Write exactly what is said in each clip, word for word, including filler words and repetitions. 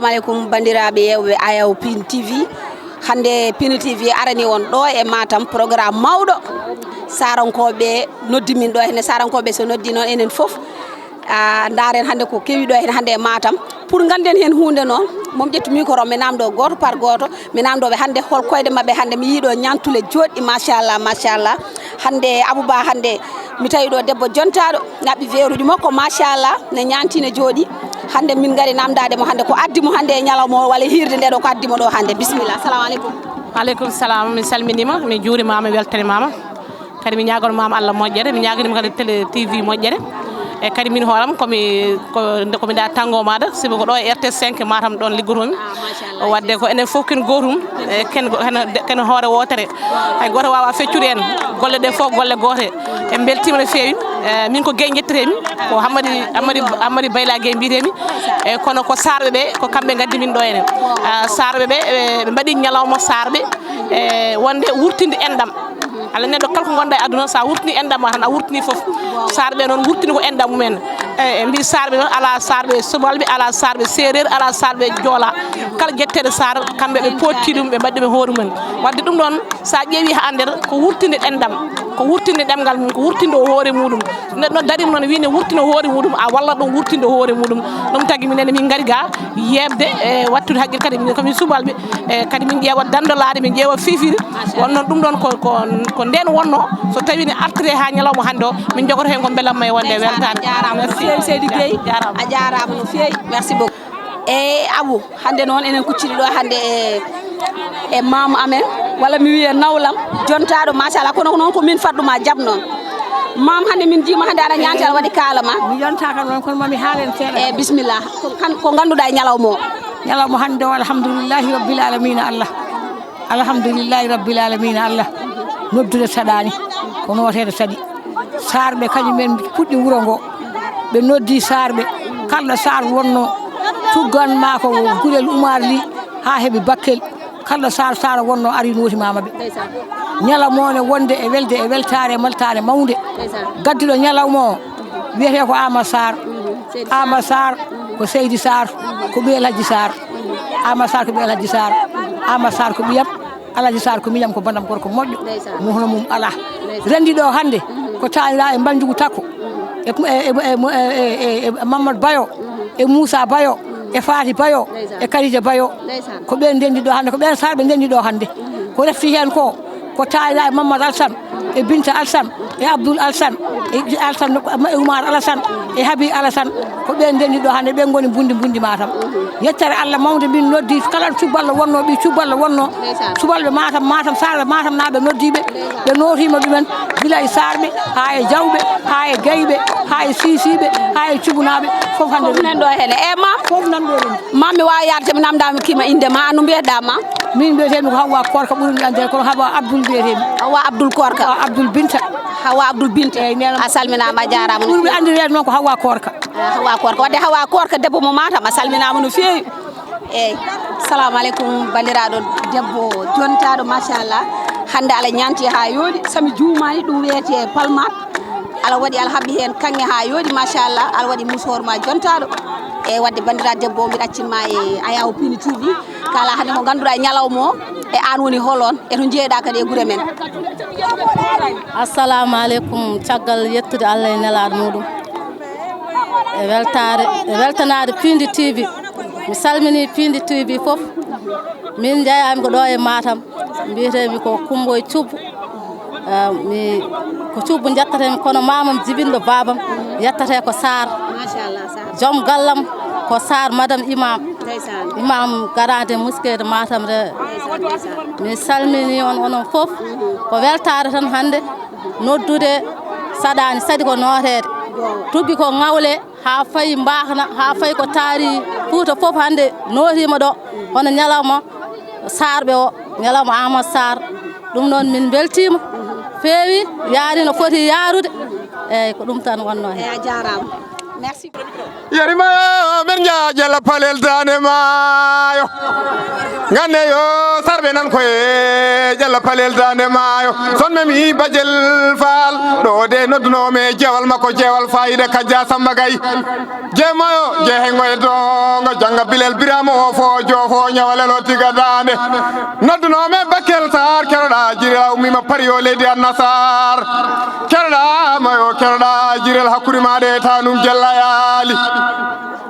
Assalamu aleykum, banndiraaɓe yeewɓe Ayaw Pin T V. Hannde Pin T V arani on ɗo e Matam, programme mawɗo. Sarankoɓe noddi min ɗo henne, sarankoɓe so noddi noon enen fof. Ah, ndaaren hannde ko kewi ɗo henne hannde e Matam. Pour ngannden heen huunde noon, moom ƴettu micro, mi naamndo gooto par gooto, mi naamndo ɓe hannde hol koyɗe maɓɓe hannde, mi yii ɗo ñaantule jooɗɗi, machallah, machallah. Hannde Abou Ba, hannde mi tawi ɗo debbo jontaaɗo, naɓi veeruuji makko, machallah, ne ñaanti, ne jooɗi. Hannde min ngari naamndaade mo hannde ko addi mo hannde e ñalawma o, walla hiirde nde ɗo ko addi mo ɗo hannde. Bisimilla, assalamu aleykum. Aleykum salam, mi salminiima, mi juuriima, mi weltaniima. Kadi mi ñaaganoo ma Allah moƴƴere, mi ñaaganiima kadi télé T V moƴƴere. E kadi min hooram komi, ko, komi da tanngo maaɗa, sibu ko ɗo e R T S cinq Matam ɗoon liggotoomi. Waɗde ko enen fof ken gootum, e ken, ken, ken hoore wootere. Hay gooto waawaa feccude en. Golle ɗe fof golle goote. En mbeltiima no feewi. E min ko Guèye njetteteemi, ko Hammadi, Hammadi, Hammadi Bayla Guèye mbiyeteemi. E kono ko Saarɓe ɓe, ko kamɓe ngaddi min ɗo enen. Ah, Saarɓe ɓe, ɓe, ɓe mbaɗi ñalawma Saarɓe, e wonde wurtinde enɗam. Alla neɗɗo kala ko ngonɗa e aduna, so a wurtini enɗam ma tan, a wurtini fof. Saarɓe noon wurtini ko enɗam mumen. E, e mbi Saarɓe noon, ala Saarɓe Subalɓe, ala Saarɓe Seereer, ala Saarɓe Joola. Kala ƴetteede Saar, kamɓe ɓe potti ɗum, ɓe mbaɗi ɗum e hoore mumen. Wadde ɗum ɗoon, so a ƴeewi haa nder, ko wurtinde enɗam, ko wurtinde ɗemngal mum, ko wurtinde o hoore muɗum. Neɗɗo darima noon wiide wurtino hoore muɗum, a walla ɗum wurtinde hoore muɗum. Ɗum tagi minen min ngari ga yeeɓde e wattude haqqille, kadi minen komin subalɓe, e kadi min ƴeewa dandolaade, min ƴeewa fifiri. Won noon ɗum ɗoon ko, ko, ko ndeen wonno, so tawi ne artire haa ñalawma hannde o, min jogoto heen ko mbelamma e wonde e weltaare. A jaaraama no feewi, Seydi Gueye. Jaaraama. A jaaraama no feewi. Merci beaucoup. E Abou, hannde noon enen kuccidi ɗo hannde e, e maamu amen, walla mi wiya nawlam, jontaaɗo, machallah, kono ko noon ko min faddu ma jab noon. Maam, hannde min njiima hannde aɗa ñaanti, aɗa waɗi kaala ma. Mi yontaaka noon, kono mami haalen seeɗa. E bisimilla, ko kan, ko ngannduɗaa e ñalawma o? Ñalawma hannde o, alhamdulillahi rabbil alamina Allah. Alhamdulillahi rabbil alamina Allah. Noddude saɗaani, ko nooteede saɗi. Saarɓe kañum en puɗɗi wuro ngo. Ɓe noddi Saarɓe. Kala ɗo Saar wonno, tuggan ma ko Gurel Umaar Li haa heɓi Bakkel. Kala ɗo Saar, Saar wonno, ari nootimaama ɓe. Ñalawma o ne wonde e welde, e weltaare, e maltaare mawnde. Gadduɗo ñalawma o wiyetee ko Aama Saar. Aama Saar ko Seydi Saar, ko ɓiy El Hadji Saar. Aama Saar ko ɓiy El Hadji Saar. Aama Saar ko ɓiyam. Alhaji Sarr ko miñam, ko banndam gorko moƴƴo, ndeysaan, mo hono mum alaa. Ndeysaan. Renndi ɗo hannde, mhm, ko taaniraaɓe Mbanjugu Takko, mhm, e, e Mamadou Bayo, mhm, e Moussa Bayo, mhm, e Faty Bayo, ndeysaan, e Karija Bayo. Ndeysaan. Ko ɓeen ndenndi ɗo hannde, ko ɓeen Sarr ɓe ndenndi ɗo hannde. Mhm. Ko refti heen ko, ko taaniraaɓe Mamadou Alsane, e Binta Alsane, e Abdoul Alsane, e Alsane, e Oumar Alassane, e Habib Alassane, ko ɓeen ndenndi ɗo hannde, ɓeen ngoni mbundi mbundi Matam. Yettere Allah mawnde, min noddi kala cuballo wonno, ɓii cuballo wonno, ndeysaan, subalɓe Matam, Matam, Sarɓe Matam naaɓe noddi ɓe, ndeysaan, ɓe nootiima ɗumen, gila e Sarɓe, haa e Jawɓe, haa e Gayɓe, haa e Siisiiɓe, haa e Cubunaaɓe, fof hannde fof nan ɗo hene. E Mam? Fof nan ɗo hene. Mam, mi waawa yaade, te mi naamndaama, mi kiima innde ma, no mbiyeɗaa ma? Min mbiyeteemi ko Hawwa Korka ɓuri mi anndeede, kono Hawwa Abdoul mbiyeteemi. Hawwa Abdoul Korka. Hawwa Abdoul Binta. Hawwa Abdoul Binta. Eeyi, neene. A salminaama, a jaaraama no feewi. Ɓurmi anndireede noon ko Hawwa Korka. Eh, Hawwa Korka. Wadde Hawwa Korka, debbo mo Matam, a salminaama no feewi. Eeyi. Salamu aleykum, banndiraaɗo debbo jontaaɗo, machallah. Hannde aɗa ñaanti haa yooɗi, so mi juumaani ɗum wiyetee palmaat. Aɗa waɗi, aɗa haɓɓi heen kaŋŋe haa yooɗi, machallah. Aɗa waɗi musoor ma jontaaɗo. Eeyi, wadde banndiraaɗo debbo o, mbiɗa accin ma e Ayaw Pini T V. Kala hannde mo ngannduɗaa e ñalawma o, e aan woni hol on, e to njeeyɗaa kadi e gure men. Assalamu aleykum, caggal yettude Allah e nelaaɗo muɗum, e weltaare, e weltanaade Piindi T V. Mi salminii Piindi T V fof. Min njeyaami ko ɗo e Matam, mbiyeteemi ko Kummboy Cubbu. Eh, mi, ko Cubbu njettetee-mi, kono maamam jibinɗo baabam yettetee ko Sarr. Machallah, Sarr. Joom gallam ko Sarr, Madame Imam. Ndeysaan. Imam grande mosquée de Matam re. Ndeysaan, ndeysaan. Mi salminii on onon fof. Mhm. Ko weltaare tan hannde noddude saɗaani, saɗi ko nooteede. Gooto. Tuggi ko Ŋawle haa fayi Mbaakna, haa fayi ko taari Fuuta fof hannde nootiima ɗo. Hono ñalawma Saarɓe o, ñalawma Aamadu Saar. Ɗum noon min mbeltiima, feewi, yaari no foti yaarude. Eeyi, ko ɗum tan wonnoo heen. Eeyi, a jaaraama. Merci. Yarimayo men ja jalla palel dane mayo. Ngane yo sarbe nan koye jalla palel dane mayo. Son memi bajel fal do de nodduno me jewal mako jewal faida kanja samba gay. Jemayo jehe ngoye dongo janga bilel biramo o fo jo fo nyawalelo tiga dane. Nodduno me bakel sar kerda jira umima pariyo ledi annasar. Kerda mayo kerda jirel hakuri made tanum jalla yali.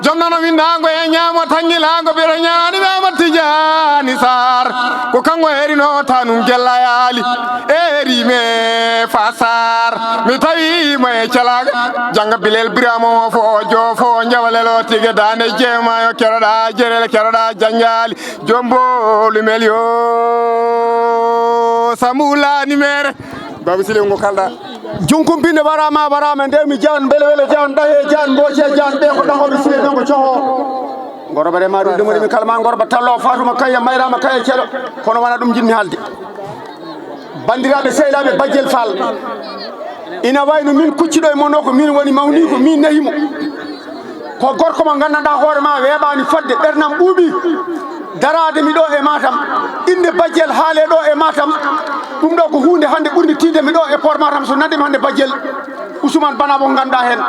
Jom nano windango e ñaamo tangilango ɓeɗo ñaani ɓe Amat Tijani Sar. Ko kanko herino tanum jella yaali. Eri me fasar. Mi tawi mo e calaga. Janga bilel biramo fo jo fo jawalelo tige dane jema yo keroɗa jerel keroɗa janjali. Jombo lumel yo samulani mere. Baba Sile ngo kalda. Junkumpinde warama warama nde mi jan bele wele jan ɗahe jan mboje jan ɓe ko ɗahoɓe Sile ɗon ko coho. Ngoroba rema ɗum ɗum mi kalma ngoroba tallo fatuma kaya mayrama kaya ceɗo kono wona ɗum jinmi halde. Bandiraɓe sehilaaɓe bajjel fal ina wayno min kucciɗo e mono ko min woni mawni ko min nehimo. Ko gorko mo nganndanɗaa hoore ma weeɓaani fodde ɓernam ɓuuɓi daraade mi ɗo e Matam. Innde bajjel haale ɗo e Matam. Ɗum ɗo ko huunde hannde ɓurnde tiiɗde mi ɗo e port Matam so nande mi hannde bajjel Ousmane Bana mo ngannduɗaa heen.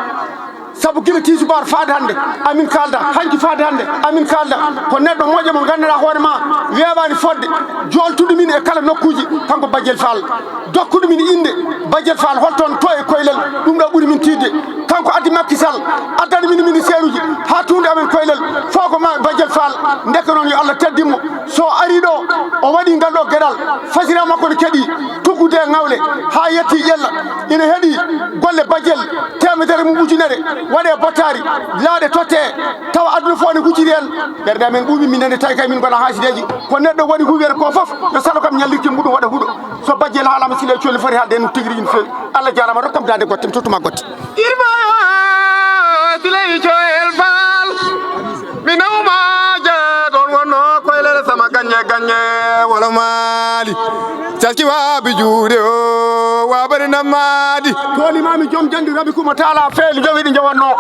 Sabu gila tisubaar faade hannde amin kaalda, hanki faade hannde amin kaalda. Ko neɗɗo moƴƴo mo ngannduɗaa hoore ma weeɓaani fodde jooltuɗo min e kala nokkuuji, kanko bajjel Fall. Dokkuɗo min innde bajjel Fall holton to e koylel. Ɗum ɗo ɓuri min tiiɗde. Kanko addi Macky Sall addani min ministère uji haa tuundi amen koylel fof ko ma bajjel Fall. Ndeke noon yo Allah teddinmo so ari ɗo o waɗi ngal ɗo geɗal fasira makko ne keɗi tuggude e ŋawle haa yetti ƴella ina heɗi golle bajjel temedere mum ujunere waɗe battari laaɗe totte tawa aduna fof ne hucciti heen. Ɓernde amen ɓuuɓi min nani tawi kay min mbaɗa haasideeji ko neɗɗo waɗi huwere ko fof yo salo kam ñallirki muɗum waɗa huɗo. So bajjel haalama sile coli foti haalde no tigi rigi no fewi. Allah jarama rokkam dande gotte mi tottuma gotte. Irma siley joel bal mi nawma ja ɗon wonno koylere sama gañe gañe wala maali. Calki wabi juuɗe o wabari nammadi. Toni mami joom jandi rabi kuma taala feeli jowiɗi jowanno.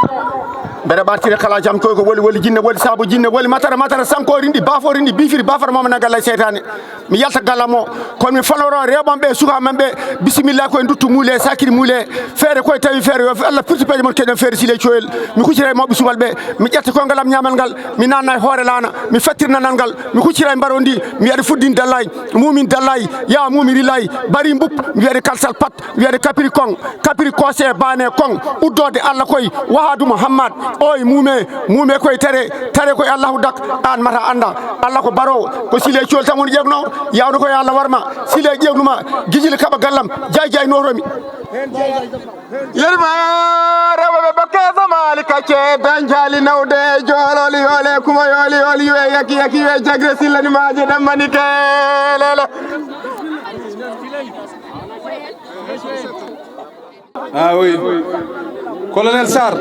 Mbeɗa ɓartira kala jam koy ko woli woli jinne woli saabu jinne woli matara matara sanko rindi bafo rindi bifiri bafara mama nagalla seytane. Mi yalta galla mo kono mi fanoro rewɓam ɓe suka man ɓe bisimilla koye duttu muule sakiri muule feere koye tawi feere yo allah firti peeje mon keɗen feere sile coyel. Mi huccira e mawɓe sumal ɓe mi ƴetta kongalam ñamal ngal mi nanna e hoore laana mi fattir nanal ngal mi huccira e mbaro ndi mi wiyaɗe fuddin dallay mumin dallay ya mumin rillay bari mbup mi wiyaɗe kalsal pat. Wiyade kapiri kon kapiri kose bane kon uddode allah koy wahadu muhammad. Oy mume mume koy tere tere koy allahu dak an mata anda allah ko barowo ko sile col tan woni ƴegno yawno koy allah warma sile ƴegnuma gijil kaɓa gallam jay jay noromi. Yerma rewɓe ɓe bakke samali kacce danjali nawde jololi yole kuma yoli yoli we yaki yaki we jagre sillani maji ɗammani kelele. Ah oui. Colonel Sarr.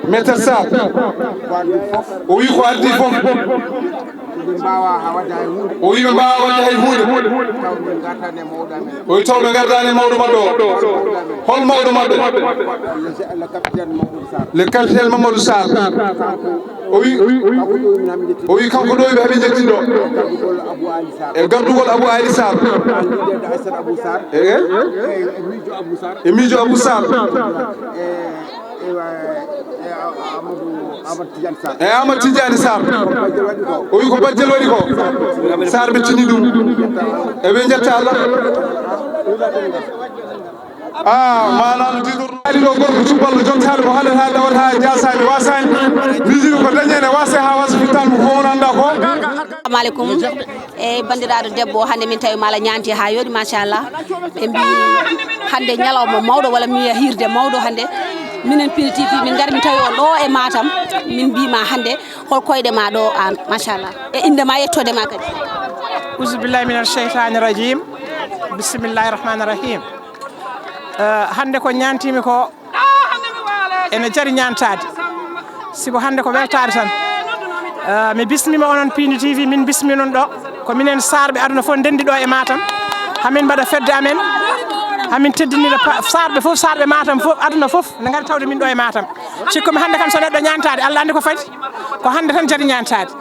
Maître Sarr. O wi ko addi fof. O wi ɓe mbawa wadde hay hunde. O wi taw ɓe gardani e mawɗo maɓɓe o. Hol mawɗo maɓɓe? Le capitaine Mamadou Sarr. O wi o wi kanko ɗo ɓe haɓe jetti ɗo e gardugol Abou Ali Sarr e e miijo Abou Sarr e Amadou Tidiane Sarr o wi ko bajjel waɗi ko Sarr ɓe tini ɗum e ɓe jetta Allah. Ah, manano diɗor ali ɗo gorko cuballo jontaɗo mo hande ha dawata ha jasani wasani mijiri ko dañene wasa ha wasa fittani mo fowno anda ko. Assalamu aleykum. E bandiraɗo debbo hande min tawi mala ñanti ha yooɗi machallah ɓe mbi hande ñalawma mawɗo walla mi wiya hirde mawɗo hande minen pini tv min gari min tawi on ɗo e matam min mbima hande hol koyɗe ma ɗo an machallah e inde ma yettode ma kadi. Auzubillahi min alcheytani rajim. Bisimillahi rahmani rahim. Eh, hannde ko ñaantimi ko ene jari ñaantaade sibu hannde ko weltaade tan. Eh, mi bismima onon pindi tv min bismi non ɗo ko minen sarɓe aduna fof ndendi ɗo e matam hamin mbaɗa fedde amen hamin teddinira sarɓe fof sarɓe matam fof aduna fof ne ngari tawde min ɗo e matam. Cikkumi hannde kam so neɗɗo ñaantaade, Allah anndi ko fadi. Ko hannde tan jari ñaantaade.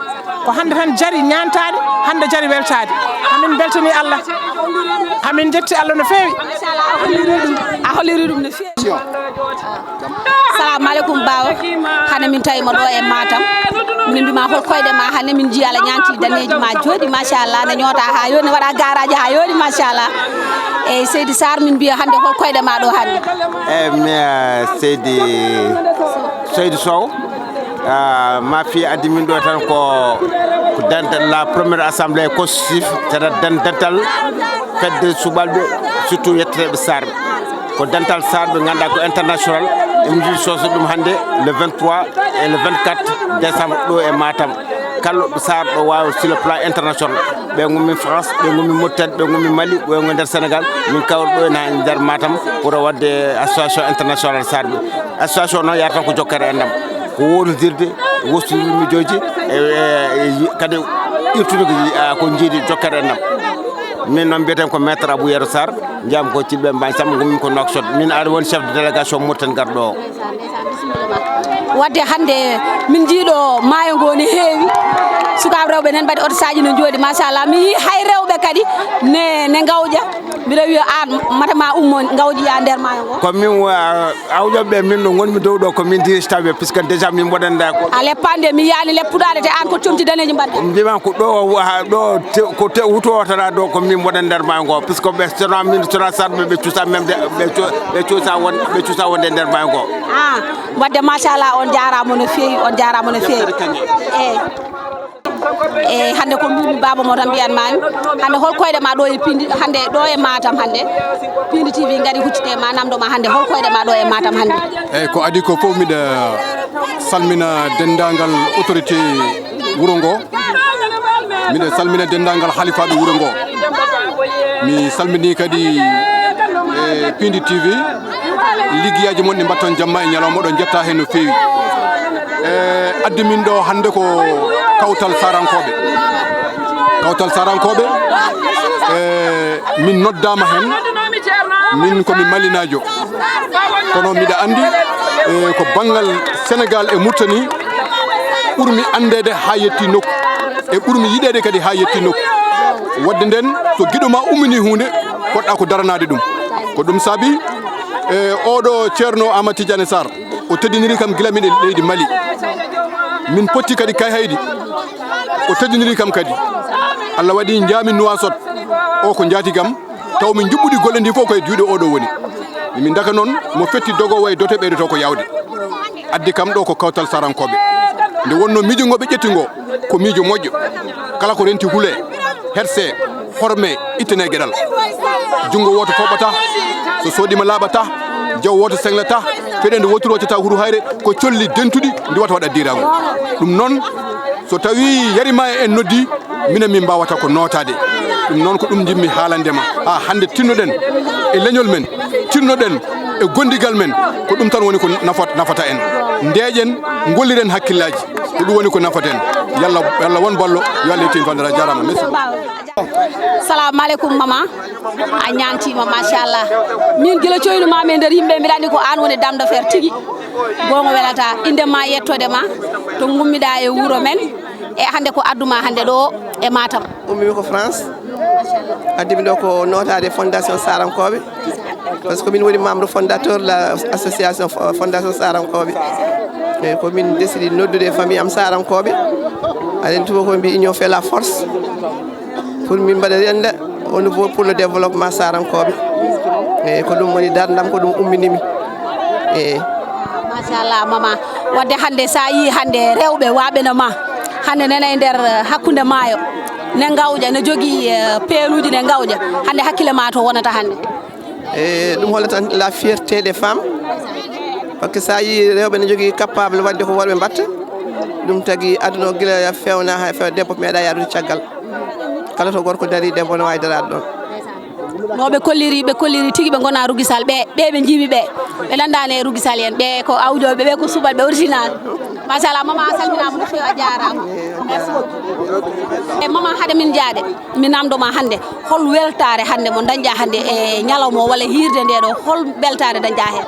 Ko hannde tan jari ñaantaade, hannde jari weltaade. Amin mbeltanii Allah. Amin njetti Allah no feewi. A holliri ɗum no feewi. Salamu aleykum, bawo. Hannde min tawi mo ɗo e Matam. Min mbima hol koyɗe ma hannde, min ji Allah ñaanti daneeji ma jooɗi, machallah, ne ñoota ha yoni, waɗa garaji ha yoni, machallah. Eyyi, Seydi Sarr, min mbiya hannde hol koyɗe ma ɗo hannde? Eyyi, mi, eh, Seydi Seydi Sow. Ah, ma fi addi min ɗo tan ko, ko dental la première assemblée constitutive, c'est-à-dire den- dental fedde subalɓe, surtout yetteteɓe Sarr. Ko dental Sarr ɓe ganduɗa ko international. Emin jiɗi soso ɗum hannde le vingt-trois et le vingt-quatre décembre ɗo e Matam. Kala ɗo Sarr ɗo wawi sur le plan international. Ɓe gummi France, ɓe gummi Mauritanie, ɓe gummi Mali, ɓe gummi nder Sénégal. Min kawri ɗo ena nder Matam pour wadde association internationale Sarr ɓe. Association noon yarata ko jokkere enɗam, ko wowlodirde, wostude miijooji, e, e, e, kadi irtude ko, ah, ko jiidi jokkere enɗam. Min noon mbiyeten ko maître Abou Yero Sarr, jam ko Cilɓe Mbañ Sam, gummi ko Nouakchott. Min ari woni chef de délégation Mauritanie garɗo o. Wadde hannde min jiiɗo maayo ngo ne heewi, sukaaɓe rewɓe nen mbaɗi oto saji no jooɗi, machallah, mi yii hay rewɓe kadi ne ne ngawƴa. Mbiɗa wiya aan mata ma ummo ngawƴoya nder maayo ngo. Ko min wa- awƴoɓe min no ngonmi dow ɗo ko min dirista ɓe puisque déjà min mboɗanda ko. A leppande mi yaani leppuɗaade te aan ko comci daneeji mbaɗɗa. Mbima ko ɗo wa- ɗo te- ko te wuto tana ɗo ko min mboɗan nder maayo ngo puisque ɓe sona min sona sarɓe ɓe cuusa memde ɓe cu- ɓe cuusa won ɓe cuusa wonde nder maayo ngo. Ah, wadde machallah on jaaraama no feewi on jaaraama no feewi. Eyyi. E hannde ko mbimi baaba mo tan mbiyan mami hannde hol koyɗe ma ɗo e pindi hannde ɗo e Matam hannde pindi T V ngari huccite ma namdo ma hannde hol koyɗe ma ɗo e Matam hannde. Eyyi ko adi ko fof mbiɗa salmina denndaangal autorité wuro ngo, mbiɗa salmina denndaangal halifaɓe wuro ngo, mi salmini kadi e pindi T V. Liggiyaji mon ɗi mbatton jamma e ñalawma ɗo jetta hen no feewi. E addi min ɗo hannde ko kawtal sarankoɓe kawtal sarankoɓe e min noddama hen. Min komi malinajo kono miɗa andi e ko banngal Sénégal e Murtani ɓurmi andede ha yetti nokku e ɓurmi yiɗede kadi ha yetti nokku. Wadde nden so giɗo ma ummini hunde poɗɗa ko daranade ɗum. Ko ɗum saabi e oɗo ceerno Amadou Tidiane Sarr o teddiniri kam gila miɗe leydi Mali. Min potti kadi Kayhayɗi o teddiniri kam kadi. Allah waɗi jaami Nuwasot o ko jaati kam taw min juɓɓudi golle ndi fof koye juuɗe oɗo woni. Min daka noon mo fetti dogowo e dote ɓeydoto ko yawde. Addi kam ɗo ko kawtal sarankoɓe nde wonno miijo ngo ɓe ƴetti ngo ko miijo moƴƴo. Kala ko renti huule herse horme ittane geɗal. Junngo wooto foɓɓata so soodima laaɓata. Jaw wooto senglata feɗende woturu waccata huru hayre ko colli dentuɗi ndiwata waɗa dirago. Ɗum noon so tawi yarima en noddi minen min mbawata ko notade. Ɗum noon ko ɗum jimmi haalande ma ha hande tinnoɗen e leñol men tinnoɗen e gondigal men. Ko ɗum tan woni ko nafat nafata en. Ndeeƴen golliren hakkillaji ko ɗum woni ko nafata en. Yalla yalla won ballo yo Allah yettin fandara jarama merci. Salamu aleykum mama. A ñaantiima machallah. Min gila coynuma mi e nder yimɓe mbiɗa anndi ko aan woni dame de fer tigi. Goonga welata innde ma yettode ma to ngummiɗa e wuro men e hannde ko adduma hannde ɗo e Matam. Ummimi ko France. Addimi ɗo ko notade fondation sarankoɓe. Parce que min woni membre fondateur la association fondation sarankoɓe. Eyyi ko min décidi noddude famille am sarankoɓe. Aɗen tuba ko mbi union fait la force. Pour min mbaɗa renda au niveau pour le développement sarankoɓe. Eyyi ko ɗum woni dardam ko ɗum umminimi. Eyyi. Machallah mama. Wadde hannde sa yi hannde rewɓe waɓe no ma hannde nena e nder hakkude maayo ne ngawƴa ne jogui peeluji ne ngawƴa hannde hakkille ma to wonata hannde? E ɗum hollata la fierté des femmes. Parce que sa yi rewɓe ne jogui capable wadde ko worɓe mbatta. Ɗum tagi aduna o guila fewna ha fewa debbo meeɗa yarude caggal. Kala to gorko dari debbo no wawi darade ɗon. No ɓe kolliri ɓe kolliri tigi ɓe gona rugisal ɓe ɓe ɓe jiimi ɓe ɓe nandani e rugisal en ɓe ko awjoɓe ɓe ko subalɓe original. Machallah mama a salminama no fewi a jarama. Merci beaucoup. E mama haade min jaade mi namdoma hande hol weltare hande mo dañƴa hande e ñalawma o walla hirde nde ɗo hol beltare dañƴa hen?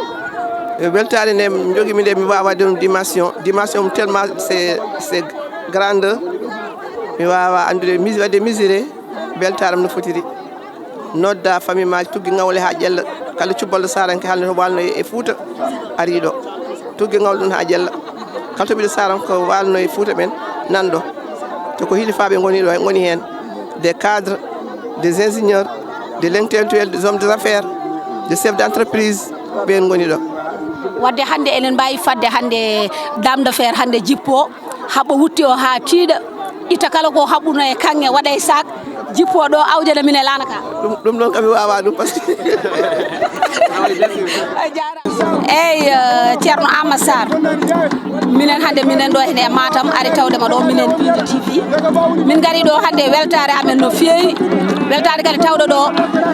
E weltaare nde mi jogii mi nde, mi waawaa waɗde ɗum dimension. Dimension mum tellement c'est, c'est grande. Mi waawaa anndude, mis-, waɗde mesuré weltaare am no fotiri. Nodda famille maaji, tuggi ngawle haa ƴella. Kala cubbalɗo Saaranke haalno to waalno e Fuuta, arii ɗo. Tuggi ngawle ɗum haa ƴella. Kala to ɓiɗɗo Saaranko waalno e Fuuta ɓen, nan ɗo. Te ko hilifaaɓe ngoni ɗo, ngoni heen. Des cadres, des ingénieurs, de l'intellectuel, des hommes d'affaires, des chefs d'entreprise, ɓeen ngoni ɗo. Wadde hannde eɗen mbaawi fadde hannde dame de fer hannde jippo, haɓɓo wutte o haa tiiɗa, itta kala ko haɓɓuno e kaŋŋe, waɗa e saak, jippo ɗo, awdana min e laana ka. Ɗum, ɗum ɗon kam mi waawaa ɗum, parce que A jaaraama. Eey, eh, Ceerno Aamadu Saar, minen hannde minen ɗo heen e Matam, ari tawde ma ɗo, minen P D T V. Min ngari ɗo hannde, weltaare amen no feewi. Weltaare kadi tawɗo ɗo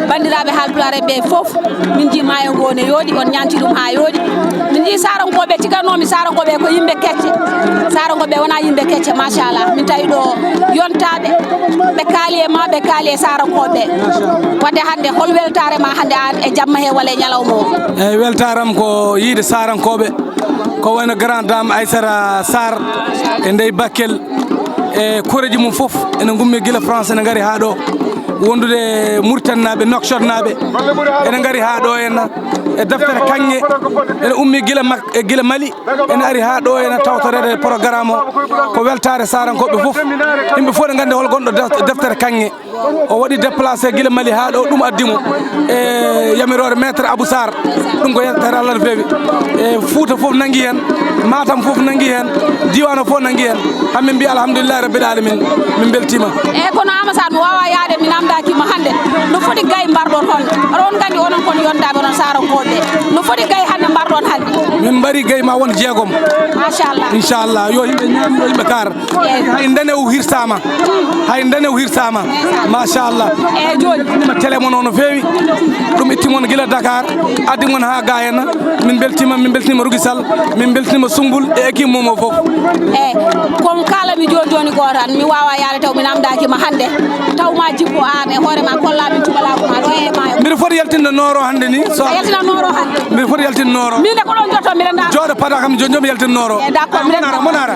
banndiraaɓe Haalpulaar en ɓe fof. Min njii maayo ngo ne yooɗi, on ñaanti ɗum haa yooɗi. Min njii Saarankooɓe, cikatnoomi Saarankooɓe ko yimɓe kecce. Saarankooɓe wonaa yimɓe kecce, machallah. Min tawi ɗo yontaaɓe, ɓe kaali e ma, ɓe kaali e Saarankooɓe. Wadde hannde, hol weltaare ma hannde aan e jamma he walla e ñalawma o? Eey, weltaare am ko yiide Saarankooɓe, ko wayno Grand Dame Aissata Sarr e Ndeye Bakel, e koreeji mum fof, ene ngummi gila France, ene ngari haa ɗo, wondude e Mauritanie naaɓe, Nouakchott naaɓe, ene ngari haa ɗo henna, e deftere kaŋŋe, ene ummi gila Mak-, e gila Mali, ene ari haa ɗo henna tawtoreede programme o, ko weltaare Saarankooɓe fof, yimɓe fof ene nganndi hol gonɗo def-, deftere kaŋŋe. O waɗi déplacé gila Mali haa ɗo, ɗum addi mo e yamiroore maître Abou Sarr. Ɗum ko yettere Allah no feewi. E Fuuta fof nangi heen, Matam fof nangi heen, diiwaan o fof nangi heen. Haa min mbiya alhamdulillahi rabbil alamin, min mbeltiima. Eey, kono Aamadu Saar, mi waawaa yahde mi naamndaaki ma hannde. No foti gayi mbarɗon hannde? Oɗon nganndi onon kon yondaaɓe onon Saarankooɓe. No foti gayi hannde mbarɗon hannde? Min mbari gayi ma won jeegom. Machallah. Inchallah, yo yimɓe ñaam, yo yimɓe kaar. Hay ndenew hirsaama. Hay ndenew hirsaama. Machallah. Eey, jooni. Télé mon o no feewi. Ɗum itti mon gila Dakar, addi mon haa ga henna. Min mbeltiima, min mbeltiima Rougui Sall, min mbeltiima Sumbul e équipe mum o fof. Eey, ko kaalanmi jooni jooni ko tan, mi waawaa yahde taw mi naamndaaki ma hannde. Taw ma jippo aan e hoore ma, kolla min cubalaagu ma ɗo e maayo. Mbiɗa foti yaltinde Nooro hannde ni, so A yaltina Nooro hannde? Mbiɗa foti yaltinde Nooro. Min de ko ɗon jotto mbiɗa ndaara. Jooɗo, pada kam jooni, jooni mi yaltina Nooro. Eey, d'accord, mbiɗa Mon ara, ndaara. Mon ara.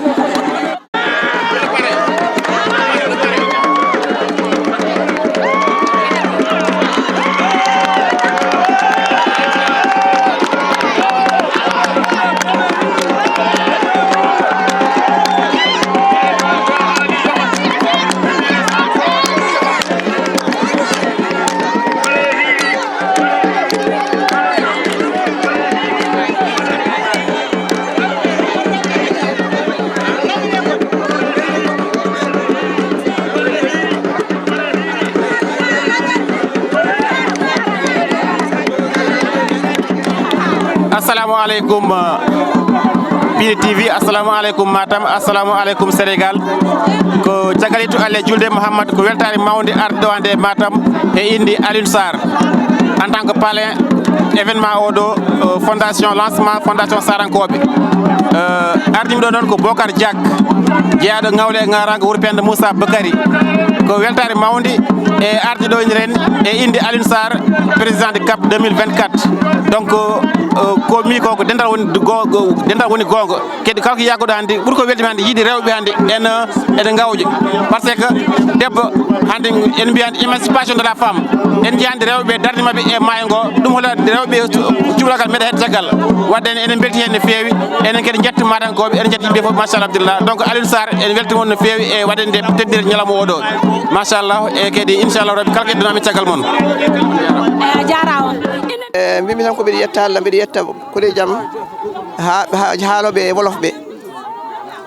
Assalamu aleykum, uh, P D T V. Assalamu aleykum, Matam. Assalamu aleykum, Sénégal. Ko caggal yettude Allah e juulde Mouhammad, ko weltaare mawnde arde ɗo hannde e Matam e innde Alioune Sarr en tant que parrain événement o ɗo, uh, fondation, lancement fondation Sarankoɓe. Uh, ardimi ɗo noon ko Bocar Diack, jeyaaɗo Ngawle e Ŋaraŋ, wuro Penda Moussa Bakary. Ko weltaare mawnde e arde ɗo enen e innde Alioune Sarr, président de CAP deux mille vingt-quatre. Donc, euh, ko mi ko, ko dental woni go-, go-, dental woni goonga. Kadi kala ko yagguɗo hannde, ɓuri ko weltimi hannde, yiide rewɓe hannde, en, euh, ene ngawƴi. Parce que debbo, hannde en mbiya hannde émancipation de la femme. En njiya hannde rewɓe darde maɓɓe e maayo ngo, ɗum holla rewɓe cu-, cubalgal meɗa heɗ caggal. Wadde en, enen mbelti heen no feewi, enen kadi njetto Matankoɓe, enen njetto yimɓe fof, machallah, Abdullah. Donc Alioune Sarr, en weltima on no feewi e waɗde nde teddere ñalawma o ɗo. Machallah, e kadi inchallah rabbi kala ko heddanami caggal mon. Eyi, a jaaraama. E, mbimi tan ko mbiɗa yetta Allah, mbiɗa yetta koɗe jam, ha, ha, haalooɓe e wolof ɓe.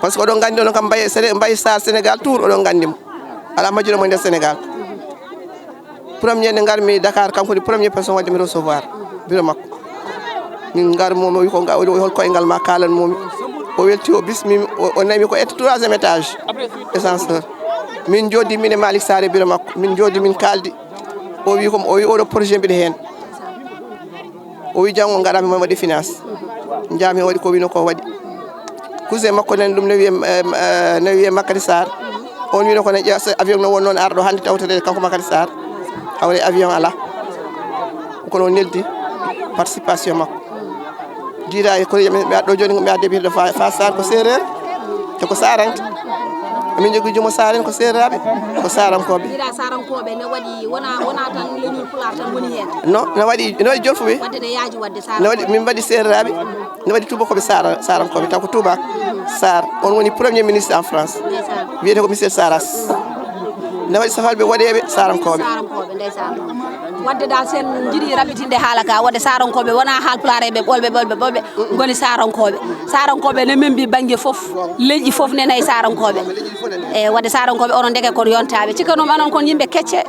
Parce que oɗon nganndi onon kam mbaye, Séné-, mbaye Sarr Sénégal tour oɗon nganndi mo. Alaa majjuɗo mo e nder Sénégal. Premier nde ngarmi Dakar, kanko woni premier personne wadde mi recevoir bureau makko. Min ngar mo, o wi ko nga-, o wi hol koyngal ma, kaalan momi. O welti, o bismimi, o, o nawi ko e troisième étage, ascenseur. Min jooɗi min e Malick Sarr e bureau makko. Min jooɗi min kaaldi. O wi ko, o wi oɗo projet mbiɗa heen. O wi janngo ngaɗami mo waɗi finance. Njaami o waɗi ko wino ko waɗi. Cousin makko nen ɗum ne wiye, eh, eh, ne wiye Makari Sarr. On wino ko ne ƴeewa avion no won noon arɗo hannde tawtede kanko Makari Sarr. Hawre avion ala. Kono o neldi participation makko. Jiidaa e koreeji amen, ɓe addo jooni, ɓe addi ɓe fa, fa Saar ko seereer, e ko saaranke. Emin jogii jumo Saar en ko seereraaɓe, ko saarankooɓe. Jiidaa saarankooɓe ne waɗi, wona, wona tan leñol Pulaar tan woni heen. Non, ne waɗi, ne waɗi jolfuɓe. Wadde ne yaaji wadde ne waɗi, saarankooɓe. Min mbaɗi seereraaɓe, ne waɗi tuubakooɓe Saara, saarankooɓe, taw ko tuubaak. Saar, on woni premier ministre en France. Ndeysaan. Wiyetee ko Michel Saras. Ne waɗi safalɓe waɗeeɓe saarankooɓe. Saarankooɓe, ndeysaan. Wadde dal, sen njiɗi raɓɓitinde haala ka, wadde saarankooɓe wona haalpulaar e ɓe ɓolɓe, ɓolɓe, ɓolɓe, ngoni saarankooɓe. Saarankooɓe ne membi bannge fof, leƴƴi fof nena e saarankooɓe. E wadde saarankooɓe onon ndeke kon yontaaɓe. Cikkanoomi onon kon yimɓe kecce,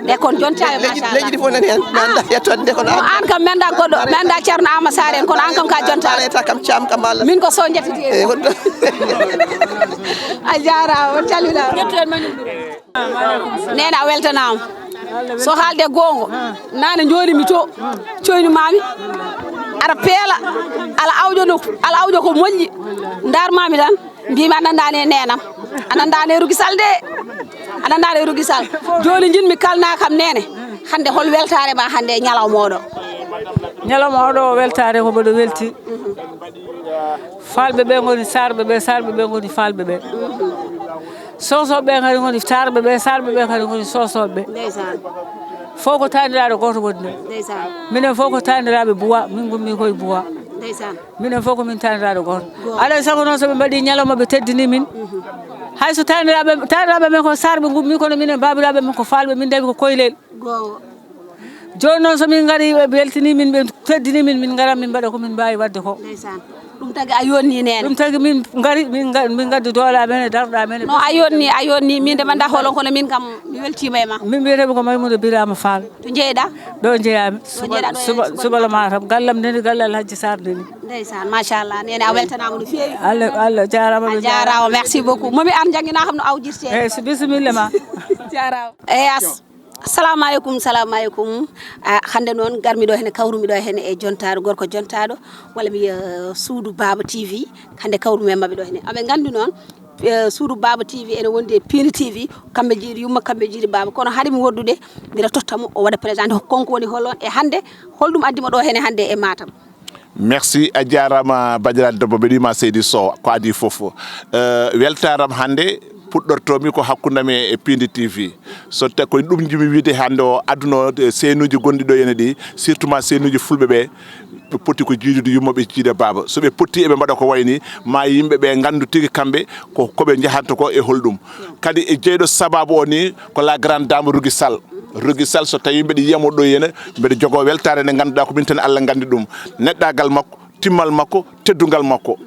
e kon jontaaɓe, leƴƴi, machallah. Leƴƴi ɗi fof nani hen. Mi annda yettoode nde kono an. An kam mi annda goɗɗo, mi annda Ceerno Aama Saar en, kono an kam ka jontaaɗo. Alaa e ta kam Caam kam Alla. Min ko Sow njettitii. Eyi, honto? A jaaraama, on calminaama. Neene, a weltanaama. So haalde goonga, naane njoonimi to, coynimami, aɗa peela, aɗa awƴa no, aɗa awƴa ko moƴƴi, ndarmami tan, mbimi a nandani e neenam, a nandani e Rugi Sal de, a nandani e Rugi Sal. Jooni njiɗmi kalna kam neene, hannde hol weltaare ma hannde e ñalawma oɗo? Ñalawma oɗo o weltaare ko mboɗo welti. Faalɓe ɓe ngoni Saarɓe ɓe, Saarɓe ɓe ngoni Faalɓe ɓe. Soosooɓe ɓe kadi ngoni Saarɓe ɓe, Saarɓe ɓe kadi ngoni Soosooɓe ɓe. Ndeysaan. Fof ko taaniraaɗo gooto woni ɗo. Ndeysaan. Minen fof ko taaniraaɓe Buwa, min ngummi koye Buwa. Ndeysaan. Minen fof ko min taaniraaɗo gooto. Gooto. Alaa e sago noon so ɓe mbaɗi ñalawma ɓe teddini min. Mhm. Hay so taaniraaɓe, taaniraaɓe men ko Saarɓe ngummi, kono minen baabiraaɓe men ko Faalɓe, min ndawi ko koylel. Gooto. Jooni noon so min ngari, ɓe weltini min, ɓe teddini min, min ngarat min mbaɗa ko min mbaawi waɗde ko. Ndeysaan. Ɗum tagi a yonni neene. Ɗum tagi min ngari, min nga-, min ngaddi doole amen e darɗe amen e. No a yonni, a yonni, min de mi annda holon, kono min kam mi weltiima e ma. Min mbiyetee ko Maymuuna Biraama Faal. To njeeyɗa? Ɗo njeeyami. Ɗo njeeyɗa ɗo e Suba-, Suba-, Subalamatam. Gallam nani, galle Alhaji Saar nani. Ndeysaan, machallah. Neene a weltanaama no feewi. Allah, Allah jaaraama. A jaaraama, merci beaucoup. Momi ar jannginaa kam no awdirtee. Eyi, so bisimilla ma. Jaaraama. Eyi, as-, Salamu aleykum, salamu aleykum. Ah, hannde noon, ngarmi ɗo hene, kawrumi ɗo hene e jontaaɗo, gorko jontaaɗo, walla mi wiya, eh, suudu Baaba T V. Hannde kawrumi e maɓɓe ɗo hene. Aɓe nganndi noon, eh, suudu Baaba T V ene wondi e Piindi T V. Kamɓe njiɗi yumma, kamɓe njiɗi baaba. Kono haade mi woddude, mbiɗa totta mo, o waɗa présenté ko kanko woni hol on. E hannde, holɗum addi mo ɗo hene hannde e Matam? Merci, a jaaraama, banndiraaɗo debbo, mbeɗa wiya ma Seydi Sow, ko adii fof. Eh, weltaare am hannde puɗɗortoomi ko hakkunde am e Piindi T V. So tawi ko ɗum njiɗmi wiyde hannde o, aduna o, e seenuuji gonɗi ɗo ene ɗi, surtout ma seenuuji fulɓe ɓe, ɓe poti ko jiidude yumma, ɓe jiida baaba. So ɓe potti eɓe mbaɗa ko wayi ni, ma yimɓe ɓe nganndu tigi kamɓe ko, ko ɓe njahanto ko e holɗum. Kadi e jeyɗo sababu o ni, ko la grande dame Rougui Sall. Rougui Sall, so tawi mbeɗa yiya mo ɗo hene, mbeɗa jogoo weltaare nde ngannduɗaa ko min tan Allah nganndi ɗum. Neɗɗaagal makko, timmal makko, teddungal makko.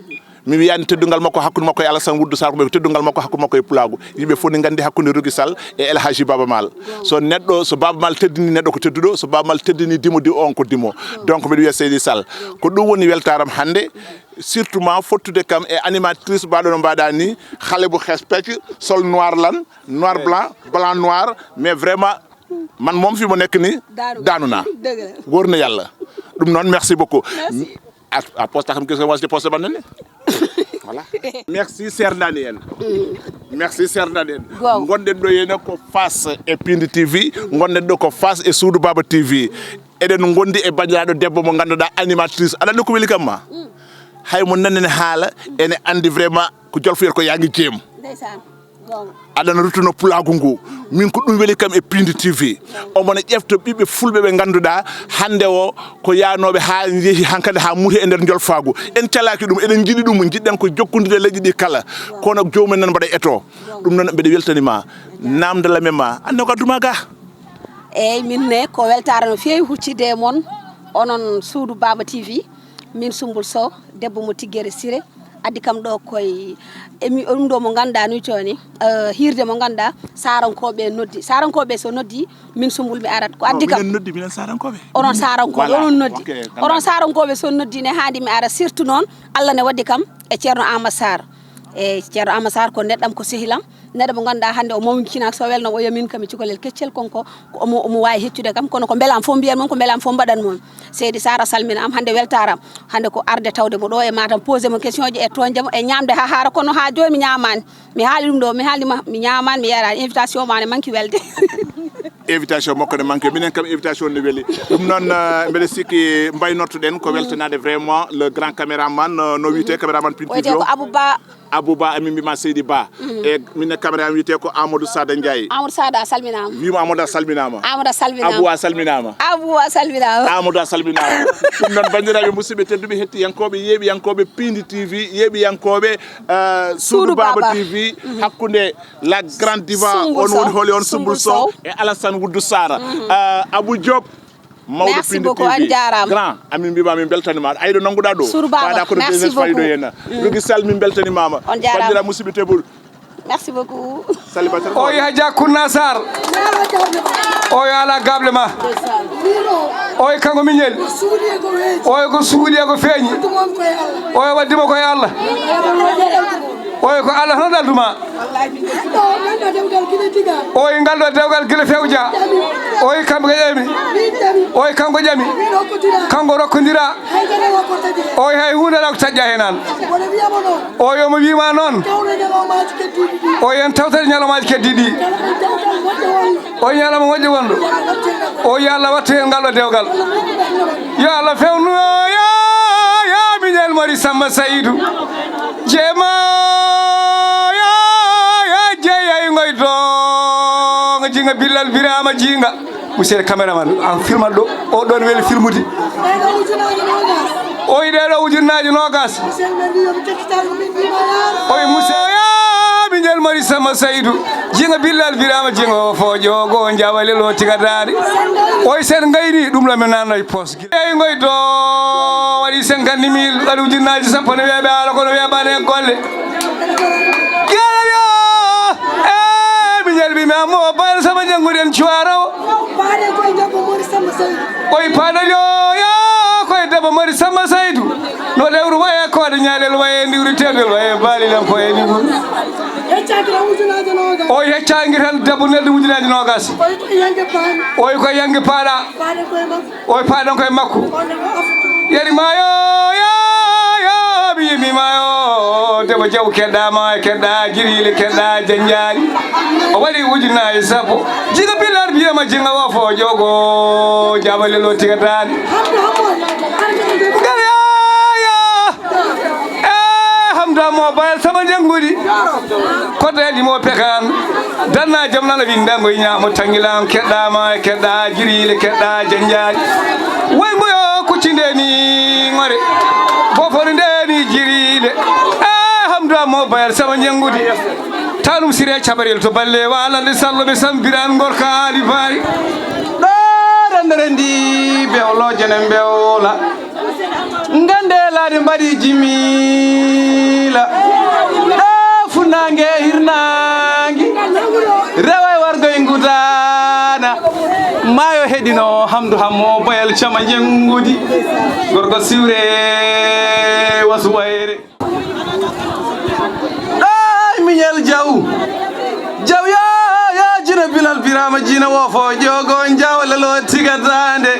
Mi wiyaani teddungal makko hakkunde makko e Alassane Wuddu Sall, ko teddungal makko hakkunde makko e Pulaagu. Yimɓe fof ne nganndi hakkunde Rougui Sall e El Hadji Baaba Maal. So neɗɗo, so Baaba Maal teddini neɗɗo ko tedduɗo, so Baaba Maal teddini dimo, di on ko dimo. Donc mbeɗa wiya Seydi Sall. Ko ɗum woni weltaare am hannde, surtout ma fottude kam e animatrice mbaɗo no mbaɗa ni, xale bu xees pecc, sol noir lan, noir blanc, blanc noir, mais vraiment, man moom fi mu nekk ni, daanu, daanu naa. Dëgg la. Wóor na Yàlla. Ɗum noon, merci beaucoup. Merci. A, a posta kam gis nga wasi poste man ne. Voilà. Merci, seerndaani en. Merci, seerndaani en. Waaw. Ngonɗen ɗo hene ko Fass e Piindi T V, ngonɗen ɗo ko Fass e suudu Baaba T V. Eɗen ngondi e banndiraaɗo debbo mo ngannduɗaa, animatrice. Aɗa anndi ko weli kam ma? Mm. Hay mo nanani haala, ene anndi vraiment ko jolfuyata ko yaa ngi jeem. Ndeysaan. Aɗana ruttuno pulaagu ngu. Min ko ɗum weli kam e Piindi T V. Omo na ƴefta ɓiɓɓe fulɓe ɓe ngannduɗaa hannde o ko yaanooɓe haa njehi hankadi haa muti e nder njolfaagu. En calaaki ɗum, eɗen njiɗi ɗum, njiɗɗen ko jokkondirde leƴƴi ɗi kala. Kono joomum nan mbaɗa eto. Ɗum noon mbeɗa weltani ma. Naamndal amen ma. Anne ko adduma ga? Eeyi, min ne ko weltaare no feewi huccitde e mon, onon suudu Baaba T V. Min Sumbul Sow, debbo mo Tiggere Siré, addi kam ɗo koye émi-, ɗum ɗo mo ngannduɗaa ni jooni, eh, hiirde mo ngannduɗaa, Saarankooɓe noddi. Saarankooɓe so noddi, min Sumbul mi arat. Ko addi kam. Minen noddi, minen Saarankooɓe. Onon Saarankooɓe, voilà, onon noddi. Ok, onon Saarankooɓe so noddi ne haandi mi ara, surtout noon, Allah ne waddi kam e Ceerno Aamadu Saar. E Ceerno Aamadu Saar ko neɗɗam, ko sehilam. Neɗɗo mo ngannduɗaa hannde o mawnikinaaka, so welno o, o wiya min kam e cukalel keccel, kon ko, ko omo, omo waawi heccude kam, kono ko mbelaam fof mbiyan mon, ko mbelaam fof mbaɗan mon. Seydi Saar a salmina am, hannde weltaare am, hannde ko arde tawde mo ɗo e Matam, posé mo question ji e toñde mo e ñaamde haa haara, kono haa jooni mi ñaamaani. Mi haali ɗum ɗo, mi haali ma, mi ñaamaani, mi yaraani, invitation ma ne manki welde. Invitation makko ne manque, minen kam invitation ne weli. Ɗum noon, eh, mbeɗa sikki mbaynortoɗen ko weltanaade vraiment le grand caméraman, eh, no wiyetee, caméraman Pin T V o? Ko Abouba. Abouba, amin mbima Seydi Ba. E minen caméra am wiyetee ko Amadou Sada Ndiaye. Amadou Sada a salminaama. Wima Amadou a salminaama. Amadou a salminaama. Abou a salminaama. Abou a salminaama. Amadou a salminaama. Ɗum noon, banndiraaɓe musidɓe tedduɓe, hettiyankooɓe, yeeɓiyankooɓe Pindi T V, yeeɓiyankooɓe, eh, Suudu Suudu Baaba Baaba. T V, hakkunde la grande diva, Sumbul on woni Sow. Holi on Sumbul Sumbul Sow Sow. E Alassane Wuddu Sara. Eh, Abou Diop, mawɗo Merci Pindi beaucoup, T V. On jaaraama. Grand, amin mbima min beltanimaɗo. Ayɗo nannguɗa ɗo. Suudu Baaba, Paɗa kono merci business fayɗo beaucoup. Henna. Rogi Sall, min beltanimaama. On jaaraama. Banndiraaɓe musidɓe tedduɓe. Merci beaucoup. Salibatar. O yaha Dia Kourna Sarr. O yo ala gable ma. O kanko miñel. O ko suuɗi e ko feeñi. O yo waddimo koye Allah. O ko Allah hono dalduma. O ngal ɗo dewgal gila fewja. O kamɓe ko ƴami. O kanko ƴami. Kanko rokkondira. O hay hunde ala ko taƴƴa hen an. O yo mo wiima noon. O yen tawtata ñalawmaaji keddiɗi. O ñalawma moƴƴo wonɗo. O yo Allah wattu hen ngal ɗo dewgal. Yo Allah fewnu ya, ya miñel Mori Samba Saydou. Jeema ya, ya jeeyay ngoy doongo jinga Billal Birama jinga. Monsieur le caméraman, an filmat ɗo. O ɗon weli filmude. O yi ɗeɗo ujunnaaji noogas. O yi monsieur ya miñel Mori Samba Saydou. Jinga Billal Birama jinga o fo jogo jawale lo tiga daade. O yi sen ngayni ɗum la mi nanno e pos. Eyi ngoy do waɗi cinquante mille, waɗi ujunnaaji sappo, no weeɓe haala kono weeɓaani e golle. Geɗal yo, e miñel mbi mi ammo bayal sama janngude en cuwaro. Paɗe koye debbo Mori Samba Saydou. Oy paɗal yo, ya koye debbo Mori Samba Saydou. No lewru waye koode ñaalel waye ndiwri tegal waye baali lam koye ndiwru. Heccaaki tan ujunnaaji noogas. Oy heccaaki tan debbo neldi ujunnaaji noogas. Oy ko yange paɗa. Oy ko yange paɗa. Paɗe koye makko. O paɗon koye makko. Yari mayo, ya, ya, mi yimi mayo. Debbo jaw keɗɗa ma, keɗɗa jiriile, keɗɗa janjari. O waɗi ujunnaaji sappo. Jiga Billal biyama jinga o fo jogo. Jabale lo tiga tan. Gari ya, ya. E hamda mo bayal sama jangudi. Koto e limo pekan. Danna jam nana winda ngoy ñaamo tangilam keɗɗa ma keɗɗa jiriile keɗɗa janjari. Way ngoyo kuccinde ni ngore. Bofori nde ni jiriile. E hamda mo bayal sama jangudi. Tanum sire cabarel to balle wala de sallo be sambiran gorka ali bari. Ɗo rende rendi bewlo jenen bewla. Ngande laaɗe mbaɗi jimiila. Ɗo funnaange hirnaangi. Rewa e wargo e ngudana. Maayo heɗino hamdu hammo boyal cama jengudi. Gorko siwre wasu wayre. Ɗay miñel jaw. Jaw yo, yo jina Bilal Birama jina wo fo jogo jaw lelo tigatande.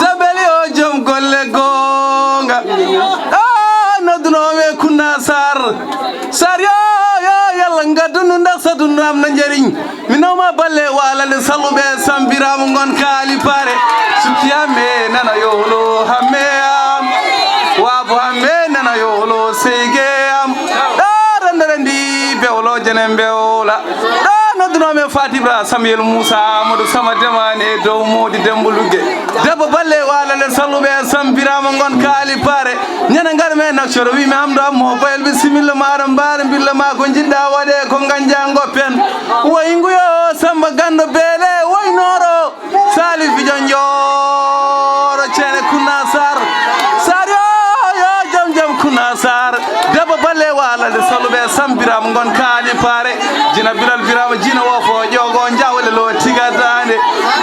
Dabel yo jom golle gonga. Ah, noddunoɓe Kunna Sar. Sar yo, yo yalla ngaddu ndu ndax sa dundu am na njariñ. Mi nawma balle walande salluɓe sambirama gon kaali pare. Sukki amme nana yolo hamme am. Wabo amme nana yolo seyge am. Ɗo rende rendi bewlo jenen bewla. Ɗo noddunomi Fatibra Samuel Moussa Amadou Sama Demani e dow Modi Dembo Lugge. Debbo balle walande salluɓe sambirama gon kaali pare. Ñande ngar me naccoro wi mi amdo ammo bayel bisimilla mara mbara billa ma ko jiɗɗa waɗe ko ganja goppen. Woy nguyo Samba Gando Beele woy noro. Salif Jonjoro Cene Kunna Sar. Sar yo, yo jam jam Kunna Sar. Debbo balle walande salluɓe sambiram gon kaali pare. Jina Bilal Birama jina wo fo jogo jawle lo tigatande.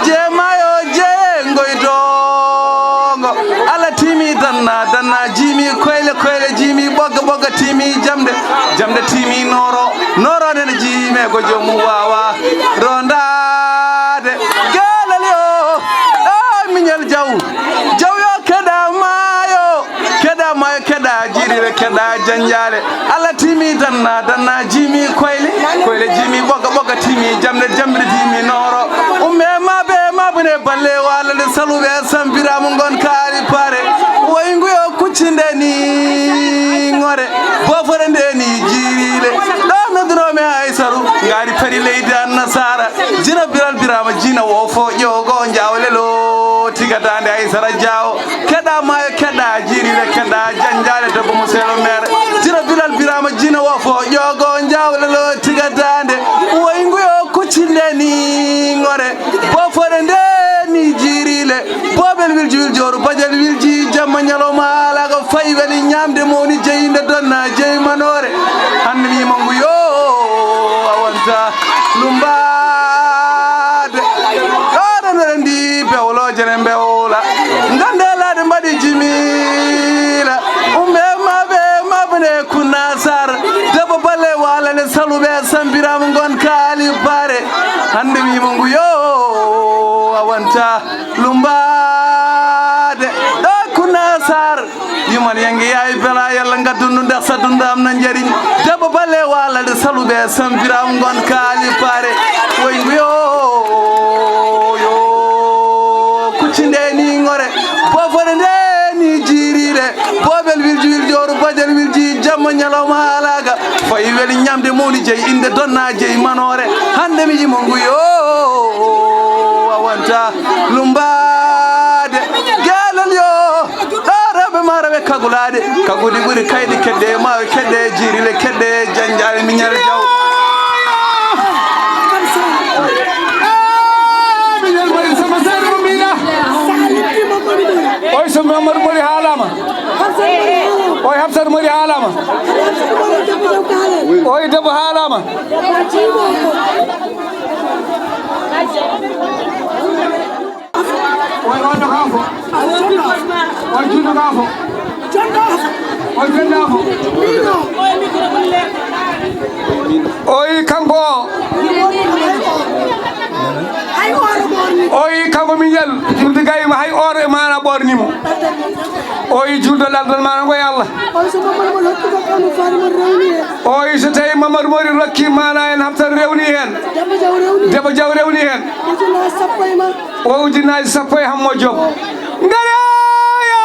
Je mayo je ngoy dongo. Ala timi danna danna jimi koyle koyle jimi bogga bogga timi jamde. Jamde timi noro. Noro nene jime go jomu wawa. Ronda de. Gelali o. Ay miñal jaw. Jaw yo keɗa mayo. Keɗa mayo keɗa jirire keɗa janjale. Alla timi danna danna jimi koyle. Koyle jimi bogga bogga timi jamde jamde timi noro. Umme ma Balle waalade saluɓe sampiraama ngon kaali pare. Woy nguyo kuccinde ni ŋore. Bofore nde ni jiiriile. Ɗo noddunoomi Aysaru. Ngaari pari leydi Annasaara. Jina Bilal Biraama jina wo fo ƴoogo njaawle lo tigataande Aysara jaawo. Keɗa maayo keɗa jiiriile keɗa janjaale debbo mo seelo mere. Jina Bilal Biraama jina wo fo ƴoogo njaawle lo tigataande. Woy nguyo kuccinde ni ŋore. Bofore nde ni jiiriile. Boobel wilji wiljooru bajel wilji jamma ñalawma alaa ko fayi weli ñaamde mowni jeyinde donna jeyi manoore. Hannde mi yima nguyo a wonta lumbaade. Ɗo renore ndi bewlooje ne mbewla. Ngande alaade mbaɗi jimiila. Umbe maɓe maɓne kunna sar. Debbo balle waalane saluɓe sampiraama ngon kaali bare. Hannde mi yima nguyo a wonta lumbaade. Ɗo kunna sar. Yuman yangi yaay bela yalla ngaddu ndu ndax sa dundam na njariñ. Debbo balle waalade saluɓe sampiraama ngon kaali pare. Woy nguyo yo kuccinde ni ŋore. Bofore nde ni jiiriire. Boobel wilji wiljooru bajel wilji jamma ñalawma alaaga. Fayi weli ñamde mowni jeyi inde donna jeyi manoore. Hannde mi yima nguyo a wonta lumbaade. Geelal yo. Ɗo rewɓe ma rewɓe kagulaaɗe. Kagudi ɓuri kayɗi keɗɗe maayo keɗɗe jiirile keɗɗe janjaale miñal jaw. Miñal mari sama sar mo mbiɗa. Oy so Mamadou Mori haalama. Oy Hafsat Mori haalama. Oy debbo haalama. Oy oɗo ka fo. Oy juɗo ka fo. Oy jenda fo. Oy kanko o. Oy kanko miñal julde gayma hay oro e mana ɓornimo. Oy julde laldal mana ngoy Allah. Oy so tawi Mamadou Mori rokki mana en habtan rewni hen. Debbo jaw rewni hen. O ujunnaaji sappo e hammo joom. Ngara ya.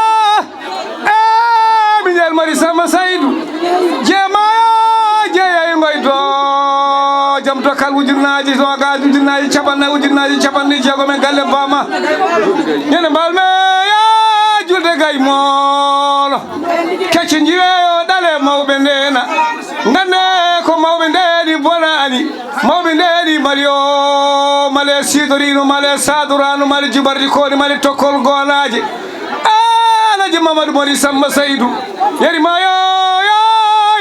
E miñal mari sama saydu. Jeemayo jeeyay ngoy do. Jam dokkal ujunnaaji nogas ujunnaaji capanɗe ujunnaaji capanɗe jeego men galle bama. Ñande mbalme ya julde gay moolo. Kecce jiweyo ɗale mawɓe ndena. Ngande ko mawɓe ndeni bonani. Mawɓe ndeni mali o male sidorino male sadorano male jubardi koni male tokkol gonaje. Alaji Mamadou Mori Samba Saydou. Yeri ma yo yo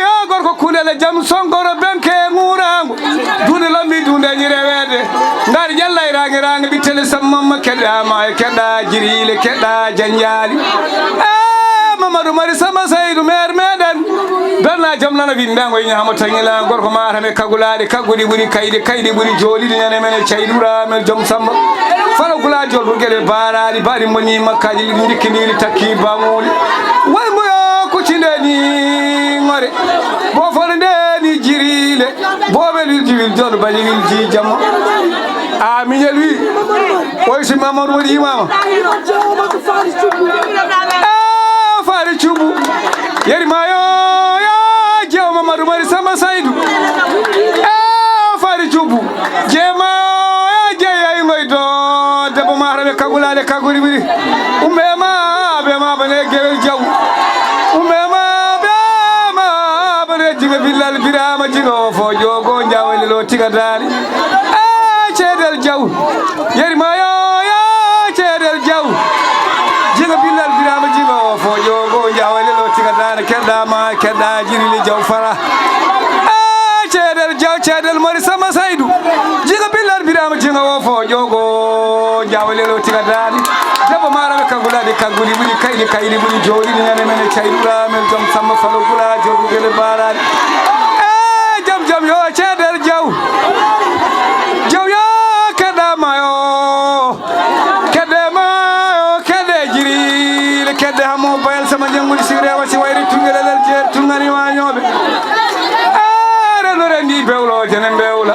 yo gorko kundele jam songoro benke ngurango. Dunde lambi dunde ñi rewede. Ngari jalla e rangi rangi bitele sammamma kedda ma e kedda jirile kedda janjali. Eh Mamadou Mori Samba Saydou maire meɗen. Donna jom nana windango e ñaamo tangila gorko ma tame kagulaɗe kagguɗi ɓuri kayɗe kayɗe ɓuri joɗiɗi ñande men e cayɗura men joom samba. Fala gula jolɗo gueɗe baraɗi baɗi moni makkaji ɗiɗi jikkidiri takki bamuli. Way mboyo kuccinde ni ngore. Bofole nde ni jirile. Boɓe wilji wil joɗo baɗi wilji jamma. A miñel wi. Oy si Mamadou waɗi imama. Ah, Fari Cuubu. Yeri ma yo yo jeewo Mamadou Mari Samba Saydou. Ah, Fari Cuubu. Jeema yo jeeyay ngoy do debbo ma rewɓe kagulaɗe kaguri ɓuri. Umbe ma be ma bane gewel jaw. Umbe ma be ma bane jiga billal birama jiga o fo jogo jawale lo tiga dali. Ah, cedel jaw. Yeri ma yo yo cedel jaw. Jiga billal birama jiga o fo jogo jawale lo tiga dali kedda ma kedda jirile jaw fara. Ah, cedel jaw cedel mari sama saydu. Jiga billal birama jiga o fo jogo jawale lo tiga dali. Debbo maraɓe kagulaɗe kaguli ɓuri kayɗi kayɗi ɓuri joɗiɗi ñande men e cayɗura men joom samba falo gula jogu gele baraɗi. Eh, jam jam yo cedel jaw. Jaw yo kedda mayo. Kedde mayo kedde jirile kedde hamo bayal sama jangudi sirewa si wayri tungele lel jeer tungani wañoɓe. Reno rendi bewlo jene bewla.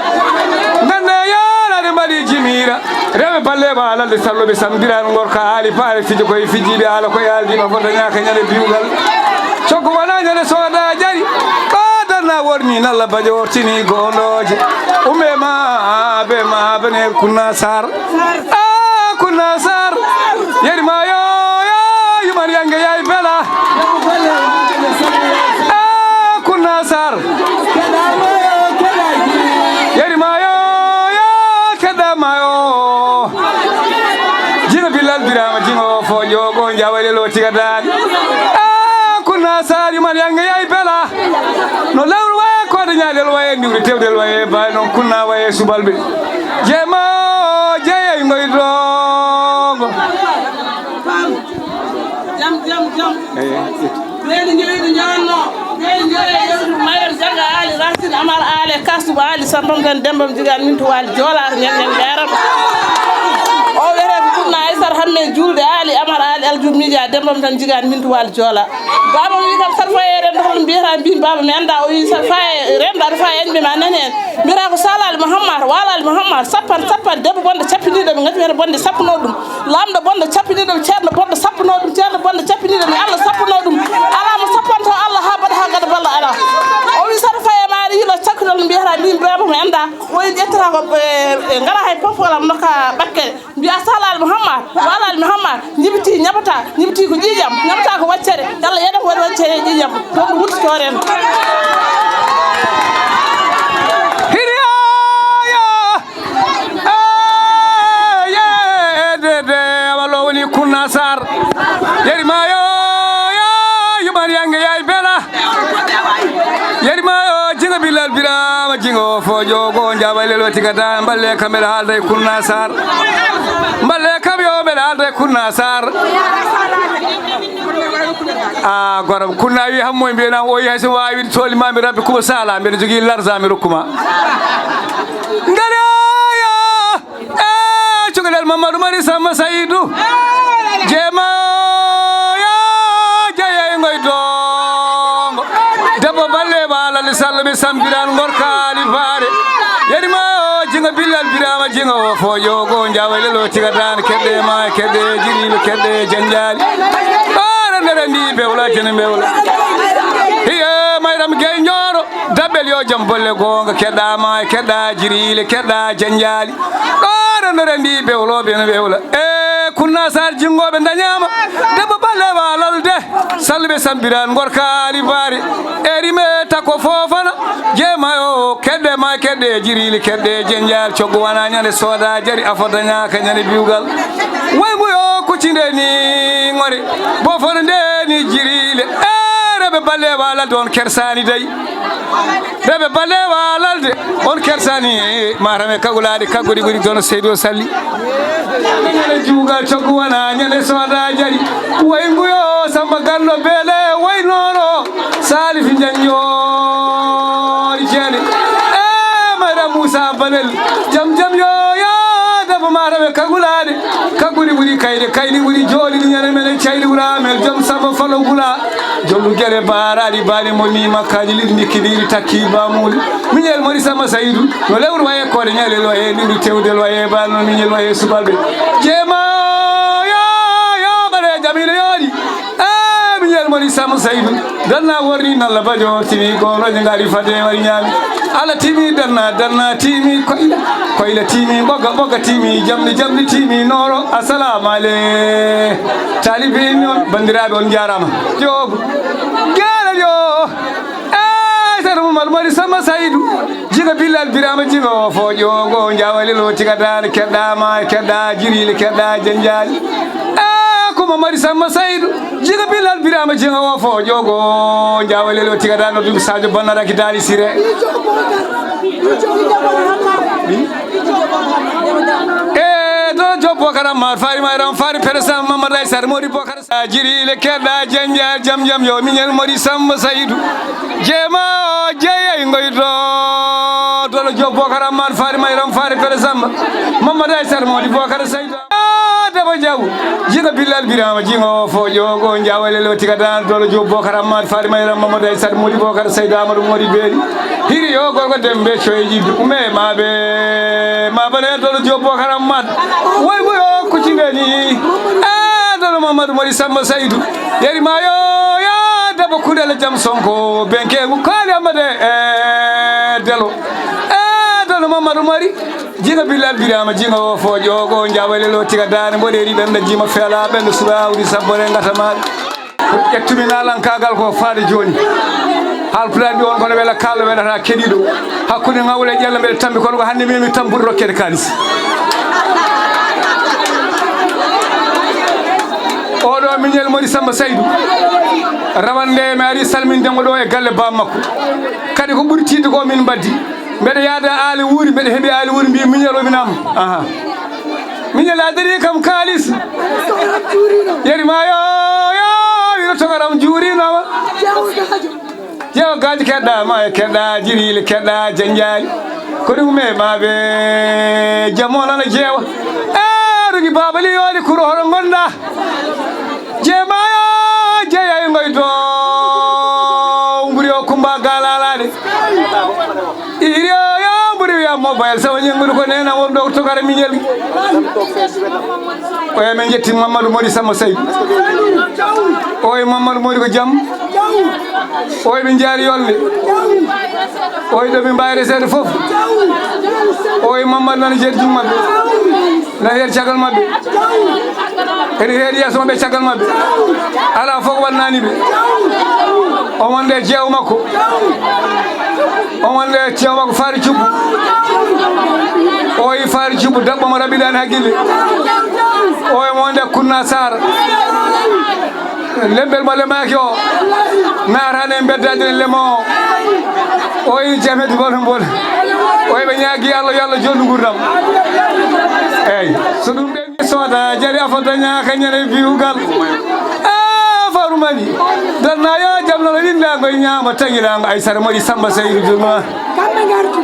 Ngande yalade mbaɗi jimira. Rewɓe balle ɓaalal ɗe salluɓe samdiral ngorka aali paare fijo koye fijiiɓe aala koye aaldiiɓe fota ñaaka ñande biwgal. Coggu wona ñande sooda jari. Ɓaadan na worni nalla bajo ortini gondooje. Umbe ma be ma bane kunna sar. Ah, kunna sar. Yeri ma yo yo yuman yange yayi bela. Ah, kunna sar. Yeri ma yo yo kedda ma yo. Jino bilal birama jino fo jogo jawale lo tiga dan. Ah, kunna sar yuman yange yayi bela. No lewru waye ko de nyaade lo waye ndiwri tewde lo waye ba non kunna waye subalbe. Jema jeye ngoy dongo. Jam, jam, jam. Reeni njoyɗo njowanno. Reeni njoye yewtu mayre jaga aali rasin amar aale kasduba aali sabbam tan dembam jigan min to waali joolaar ñen ñen ɓeeram. O wiyete ko kunna aysar hamme juulde aali amar aali aljub miija dembam tan jigan min to waali joola. Baba mi kam sar faye rendo hol mbiyata mbin baba mi anda o wi sar faye rendo aɗa faye en ɓe ma nani en. Mbiyata ko salali muhammad walali muhammad sappan sappan debbo bonde cappiniɗo ɓe gati wiyata bonde sappuno ɗum. Lamɗo bonɗo cappiniɗo ceerno bonɗo sappuno ɗum ceerno bonɗo cappiniɗo mi allah sappuno ɗum. Ala mo sappanto allah ha baɗa ha gada balla ala. O wi sara faye maari yilo cakkudal no mbiyata min baba mi anda. O wi ƴettata ko ɓe gara hay pofkolam nokka ɓakkere. Mbiya salal muhammad walal muhammad ñibiti ñabata ñibiti ko ƴiƴam ñabata ko waccere. Yalla yeɗa ko waɗi waccere e ƴiƴam. Toon ɗum wurtitoren. Hiriya. Kunna sar yeri mayo ya yuman yange yay bela. Yeri mayo jinga bilal birama jingo fo jogo jaba lelo tigata mballe kamera halda kunna sar. Mballe kam yo mbeɗa halda kunna sar. A goram kunna wi hammo mbiyana o yi hayso wawi toli mami rabbi kuba sala mbeɗa jogui larza mi rokkuma. Ngari oya. E cukalel mamadou mari samba sayidou. Jema ya jeyey ngoy dongo. Debbo balle balali salloɓe sambiran gorkali bare. Yeri ma o jinga billal birama jinga o fo jogo jawa lelo tiga dan kedde ma kedde jiriɓe kedde janjali. Ɓara ndere ndi bewla jene bewla. Hiye mayram gey joro. Daɓɓel yo jom bolle goonga keɗɗa ma keɗɗa jiriile keɗɗa janjaali. Ɗoore no rendi bewloɓe no bewla e kunna sar jingoɓe dañama. Debbo balle walalde salluɓe sambiran gorka ali bari. E rime takko fofana jemayo keɗɗe ma keɗɗe jiriile keɗɗe janjaali coggo wana ñande sooda jari afo dañaka ñande biwgal. Waymuyo kuccinde ni ŋore boforo nde ni jiriile. E rewɓe balle walalde on kersani day. Rewɓe balle walalde on kersani. Matame kagulaɗe kaggudi ɓuri dono seydi o salli. Ñande juugal coggu wona ñande sooda jari. Way nguyo samba gallo beele waynoro salifi janjori jeene. E mayra moussa balel jam jam yo ya debbo matame kagulaɗe. Kaggudi ɓuri kayde kaydi ɓuri joɗiɗi ñande mene caydi ɓura mel jom samba falo gula. Jollu gere baaraɗi baali mo ni makkaji liɗi ndikkiɗiri takki bamuli. Miñel mori sama sayidu no lewru waye kode ñalel waye liɗi tewdel waye bal no miñel waye subalɓe. Jema yo yo ɓaɗe jamino yooɗi. E miñel mori sama sayidu danna worni nalla bajo timi goroje ngari fade wari ñaami. Ala timi danna danna timi koyla koyla timi ɓogga ɓogga timi jamɗi jamɗi timi noro. Assalamu aley. Talibe noon banndiraaɓe on njaaraama. Joob geere yo. Eey sara mum almari sama saydu. Jiga billal birama jiga o fo ƴoogo jawalel o tiga daane keɗɗama keɗɗa jiriile keɗɗa janjaali. E kuma mari sama saydu. Jiga billal birama jiga o fo ƴoogo jawalel o tiga daane ɗum sadio bonnaraki daali sire. E to job bokar ammar fari mayram fari président mamadou aysar modi bokar sa jiri le keɗɗa janjal jam jam yo miñel modi samba saydu. Jema o jeyey ngoy to dolo job bokar ammar fari mayram fari président mamadou aysar modi bokar saydu. Daba jaw jiga billal birama jingo fo jogo jawale lo tiga dan dolo job bokar ammar fari mayram mamadou aysar modi bokar saydu amadou modi beri. Hiri yo gorko dembe coye jibbi ume maɓe. Maɓane dolo job bokar ammar. Woy mbo yo kuccinɗe ni. E dolo Mamadou Mori Samba Saydou. Yeri ma yo ya debbo kuɗele jam sonko benke ngu kaali amade e delo. E dolo Mamadou Mori. Jinga billal birama jinga o fo jogo jawale lo tiga dane mboɗeri ɓen ɗo jima fela ɓen ɗo suɓa awdi sabbore gata maɗa. Ƴettumi nalankagal ko faade joni. Haalpulaar mbi on kono wela kalɗo weɗata keɗiɗo. Hakkunde ngawle ƴella mbeɗa tambi kono ko hannde mbimi tambude rokkede kalis. Oɗo miñel moni Samba Saydou. Rawande mi ari salminde mo ɗo e galle bam makko. Kadi ko ɓuri tiiɗde ko min mbaddi. Mbeɗa yaada aali wuuri, mbeɗa heɓi aali wuuri mbi miñel o minam. Aha. Miñel a dañi kam kaalis. Yeri ma yo yo wino togaram juurinoma. Jeewa gaaji keɗɗa ma e keɗɗa jiriile keɗɗa janjali. Ko ɗum me maɓe jamo nana jeewa. E rugi babali yoli kuro hoto gonda. Jeemayo jeeyay ngoy to. Mburi o kumba galalade. Iri o yo mburi wiya mobile sawa ñengudu ko nena won ɗo togara miñel. Oye min jetti Mamadou Modi Samba Sey. Oye Mamadou Modi ko jam. Oye min jaari yolle. Oye ɗo min mbawi resede fof. Oye Mamadou nana jetti jummaɓe. Na heer caggal maɓɓe. Ene heer yeeso maɓɓe caggal maɓɓe. Ala fof wannani ɓe. O wonde jeew makko. O wonde jeew makko faari cubbu. O yi faari cubbu dabbo mo raɓiɗani hakkille. O e mo wonde kunna sara. Lembel mo lemaaki o naatani e mbeddaji ne lemo o. O yi jamet bol bol. O yi ɓe ñaagi Allah yo Allah jondu gurdam. Eyyi so ɗum ɓe soda jari afo dañaka ñande biwgal. A faru mani. Darna yo jam nono windango e ñaama tagirango ay sara mari Samba Seydu Juma. Kamɓe ngartu.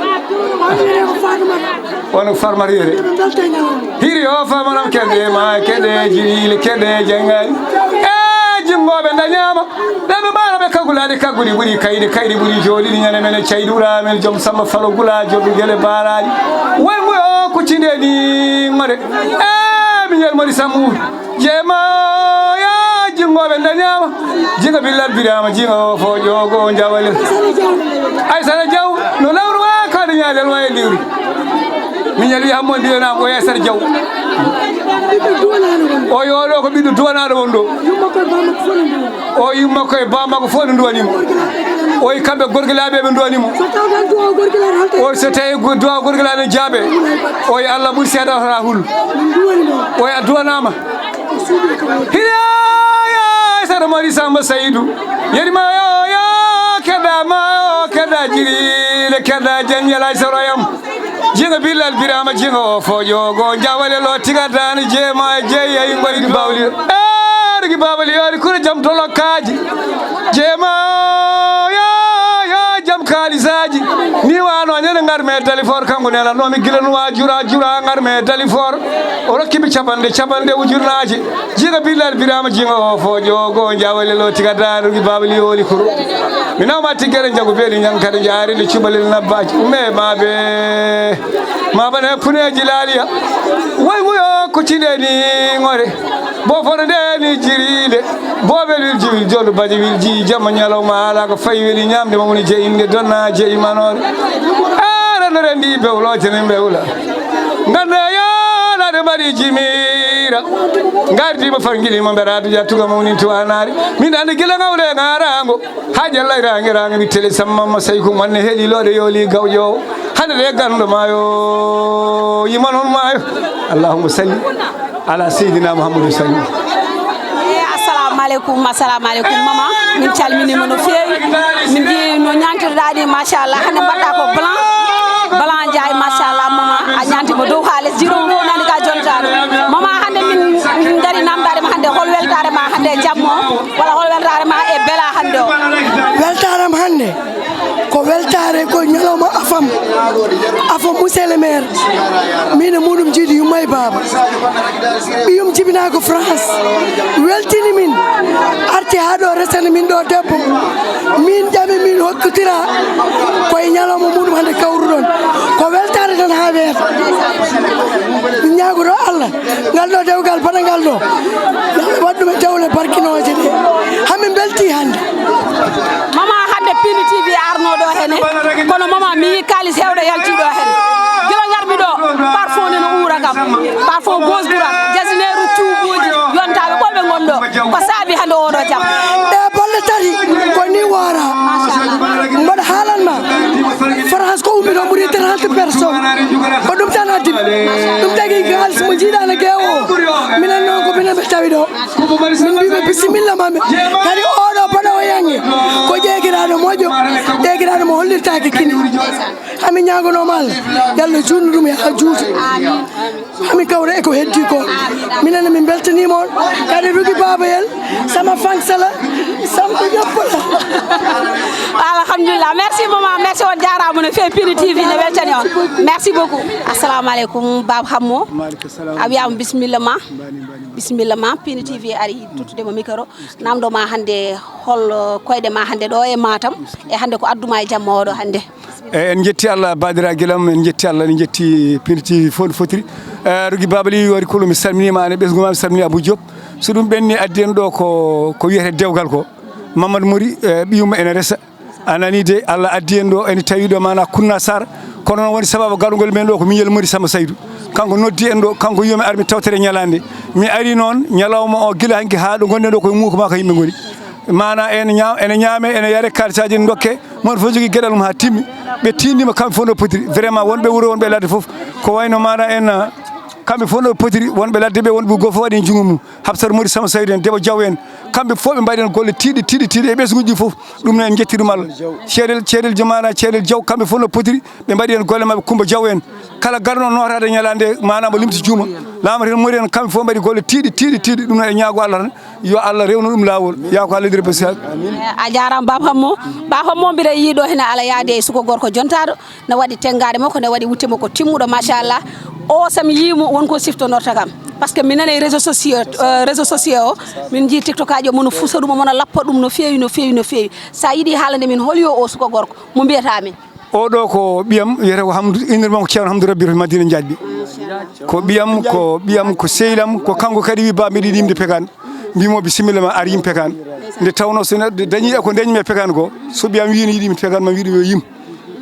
Wano farmata yere. Hiri o famaram keɗe ma keɗe jiɗiile keɗe jangani. E jingoɓe dañama. Ɓeɓe mbaɗa ɓe kagulaɗi kagguɗi ɓuuri kayɗi kayɗi ɓuuri joɗiɗi ñande men e cayɗura men joom Samba Falo Gula joɗɗu guele baraɗi. Woy nguyo kuccide ni ngore. E miñel mori Sammu. Jeema ya jingoɓe dañama. Jinga billal birama jinga o fo jogo jawale. Aysata Jaw no lawru wa kaɗa ñaalel wa e liwru. Miñel wi hammo mbiyanama o Aysata Jaw. O yoɗo ko ɓiɗɗo duwanaɗo won ɗo. O yumma ko e bamako fof ne duwanimo. O yi kamɓe gorgelaɓe ɓe duwanimo. O so tawi duwa gorgelaɗo jaabe. O yi Allah ɓuri seeɗa hol. O yi a duwanama. Hiɗa ya sara mari Samba Saydu. Yeri ma yo yo keɗa ma yo keɗa jiriile keɗa janjala soroyam. Jinga billal birama jinga o fo jogo jawale lo tiga dani jeema jeeyi ay ngoy bawli. E rigi bawli yo kura jam tolokaji. Jeema yo yo jam kalisaji. Ni wano ñande ngar me dalifor kanko nela no mi gila no wa jura jura ngar me dalifor. O rokki mi capanɗe capanɗe ujurnaji. Jiga billal birama jinga o fo jogo jawale lo tiga dani rigi bawli oli kuro. Mi nawma tiggere jagu beeli ñankare jaarede cubalel nabbaji umme maɓe. Maɓane puneji laaliya. Woy wuyo ko ciɗeni ngore. Bo fone ndeni jiriɗe. Bo welwil jiwil jolu baji wil ji jamma ñalawma ala ko fayi weli ñamde mo woni je inde donna je imanore. Arano rendi bewlo jene bewla. Ganda yo lade mbaɗi jimira. Gardi mo fangili mo mberadu jattuga mo woni tuwanari. Min ande gila ngawle ngarango. Ha jalla irange range mi tele samma ma sai kun wanne heli lode yoli gawjo. Hande de gando mayo. Yiman on mayo. Allahumma salli ala sayyidina Muhammadin sallam. E assalamu aleykum. Assalamu aleykum mama, min calminima no feewi. Min jii no ñantirɗa ni machallah, hande mbaɗɗa ko blanc. Blanc Ndiaye machallah mama, a ñantima dow ha les jiro fof nani ka jontaɗo. Mama hande min min gari namdade ma hande hol weltare ma hande e jammo, walla hol weltare ma e bela hande o? Weltare am hande ko weltare ko ñalawma afam. Afam monsieur le maire. Min e muɗum jiidi yumma e baaba. Ɓiyum jibina ko France. Weltini min. Arti ha ɗo resani min ɗo debbo. Min ƴami min hokkitira. Koye ñalawma muɗum hande kawruɗon. Ko weltare tan ha weeta. Mi ñagoto Allah. Ngal ɗo dewgal baɗangal ɗo, yo Allah waɗ ɗum e dewle barkinooje ɗe. Hamin mbeltii hannde. Mama, hannde Pindi T V arno ɗo hene, kono mama mi yii kaalis heewɗo yaltii ɗo hene. Gila ngarmi ɗo, parfum ne no uura kam. Parfum Gauche Droite, jasineeru cuubuuji, yontaaɓe ɓolɓe ngon ɗo. Ko saabi hannde oɗo jam? Ɗe bolle tati, ko ni waara. Mbaɗa haalan ma. France ko ummi ɗo ɓuri trente personnes. Ko ɗum tan addi ɓe. Ɗum tagi kaalis mo jiiɗaano geewo o. Minen noon ko minen ɓe tawi ɗo. Min mbiɓe bisimilla maɓɓe. Kadi oɗo baɗoowo yange ko ƴeekiraaɗo moƴƴo, ƴeekiraaɗo mo hollirtaake kine. Hami ñaagonooma Allah, yo Allah juutnu ɗum, yo Allah juutu. Hami kawra e ko heddi ko. Minen min mbeltaniima on. Kadi Rugi Babayel, sama fansala, sama ko ñoppola. Alhamdulillah. Merci maman, merci, on jaaraama no feewi. Pindi T V ne weltani on. Merci beaucoup. Assalamu aleykum, Baba Hammo. Maaleykum salaam. A wiyaama bisimilla ma. Mbaani, mbaani, mbaani. Bisimilla ma, Pindi T V ari tottude mo micro. Namndo ma hannde, hol koyɗe ma hannde ɗo e Matam? E hannde ko addu ma e jamma oɗo hannde? Eyi, en njetti Allah, baadira gilam, en njetti Allah, en njetti Pindi T V fof no fotiri. Eh, Rugi Babali wari kulu, mi salminiima, an e ɓesngu ma, mi salmini Abou Diop. So ɗum ɓenni, addi en ɗo ko, ko wiyete dewgal ko. Mamadou Mori, eh, ɓiyumma ene resa. A nani de, Allah addi en ɗo, ene tawi ɗo mana Kunna Sar. Kono noon woni sababu gargol men ɗo ko miñel Mori Samba Saydou. Kanko noddi en ɗo, kanko wiyomi ar mi tawtere ñalande. Mi ari noon, ñalawma o gila hanki haa ɗo gonɗen ɗo koye muuka ma ko yimɓe ngoni. Mana ene ña-, ene ñaame, ene yare, kalisaji ene dokke. Mon fof jogii geɗal mum haa timmi. Ɓe tindima kamɓe fof no potiri. Vraiment wonɓe wuro, wonɓe ladde fof. Ko wayno mana en, kamɓe fof no potiri, wonɓe ladde ɓe, wonɓe goo fof waɗi en junngo mum. Habsat Mori Sama Saydu en, Debbo Diaw en. Kamɓe fof ɓe mbaɗi en golle tiiɗi, tiiɗi, tiiɗi e ɓesnguuji ɗi fof. Ɗum ne en njetti ɗum Allah. Ceedel, ceedel Jomana, ceedel Diaw, kamɓe fof no potiri. Ɓe mbaɗi en golle maɓɓe, Kumba Diaw en. Kala garno nootade ñalande, mana mo limti juuma. Laamata en Mori en, kamɓe fof mbaɗi golle tiiɗi, tiiɗi, tiiɗi. Ɗum ne e ñaago Allah tan. Yo Allah rewnu ɗum laawol. Yaa ko Allah leydi Rebbe Sal. Amin. A jaaraama Baba Hammo. Baba Hammo, mbiɗa yiɗo hene ala yaade e suko gorko jontaaɗo. Ne waɗi tenngaade makko, ne waɗi wutte makko timmuɗo, machallah. O, so mi yii mo, won ko siftonorta kam. Par ce que mi nani e réseaux sociaux, euh, réseaux sociaux o, min njii TikTokaaji o, mono fusa ɗum, mono lappa ɗum no feewi, no feewi, no feewi. So a yiɗi haalande min, hol yo o suko gorko, mo mbiyata min? Oɗo ko ɓiyam, wiyete ko Hamdou, innir makko Ceerno Hamdou Rabbi to Madina Njaajɓi. Ko ɓiyam, ko ɓiyam, ko sehil am, ko kanko kadi wi, "Ba, mbiɗa yiɗi yimde Pekaan." Mbimo, "Bisimilla ma, ar yim Pekaan." Nde tawno so neɗɗo dañi e ko dañmi e Pekaan ko, so ɓiyam wino yiɗi yimde Pekaan, ma wiɗum yo yim.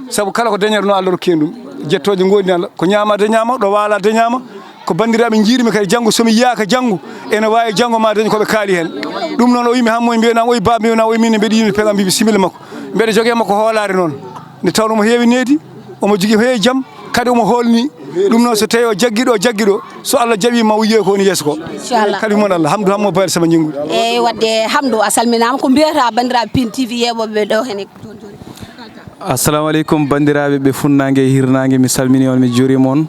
Sabu kala ko dañata noon, Allah rokki en ɗum. Jettooje ngoodi Allah. Ko ñaama dañaama, ɗo waala dañaama. Ko banndiraaɓe njiirmi kadi janngo, so mi yiyaaka janngo, ene waawi janngo ma dañ ko ɓe kaali heen. Ɗum noon o wimi, "Hammo mbiyanam, oy ba, mbiyanam, oy min mbeɗa yimde Pekaan." Mbi, "Bisimilla makko." Mbeɗa jogee makko hoolaare noon. Nde tawno omo heewi needi, omo jogii heewi jam, kadi omo hoolni. Ɗum noon so tawi o jaggi ɗo, jaggi ɗo, so Allah jaɓi ma o yiye ko woni yeeso ko. Inchallah. Kadi mon Allah, Hamdou Hammo Bayal Sama Njennguudi. Eyi, wadde Hamdou, a salminaama. Ko mbiyata banndiraaɓe Pin T V yeeɓooɓe ɗo heen e toon jooni? Assalamu aleykum, banndiraaɓe ɓe funnaange e hirnaange, mi salmini on, mi juurima on.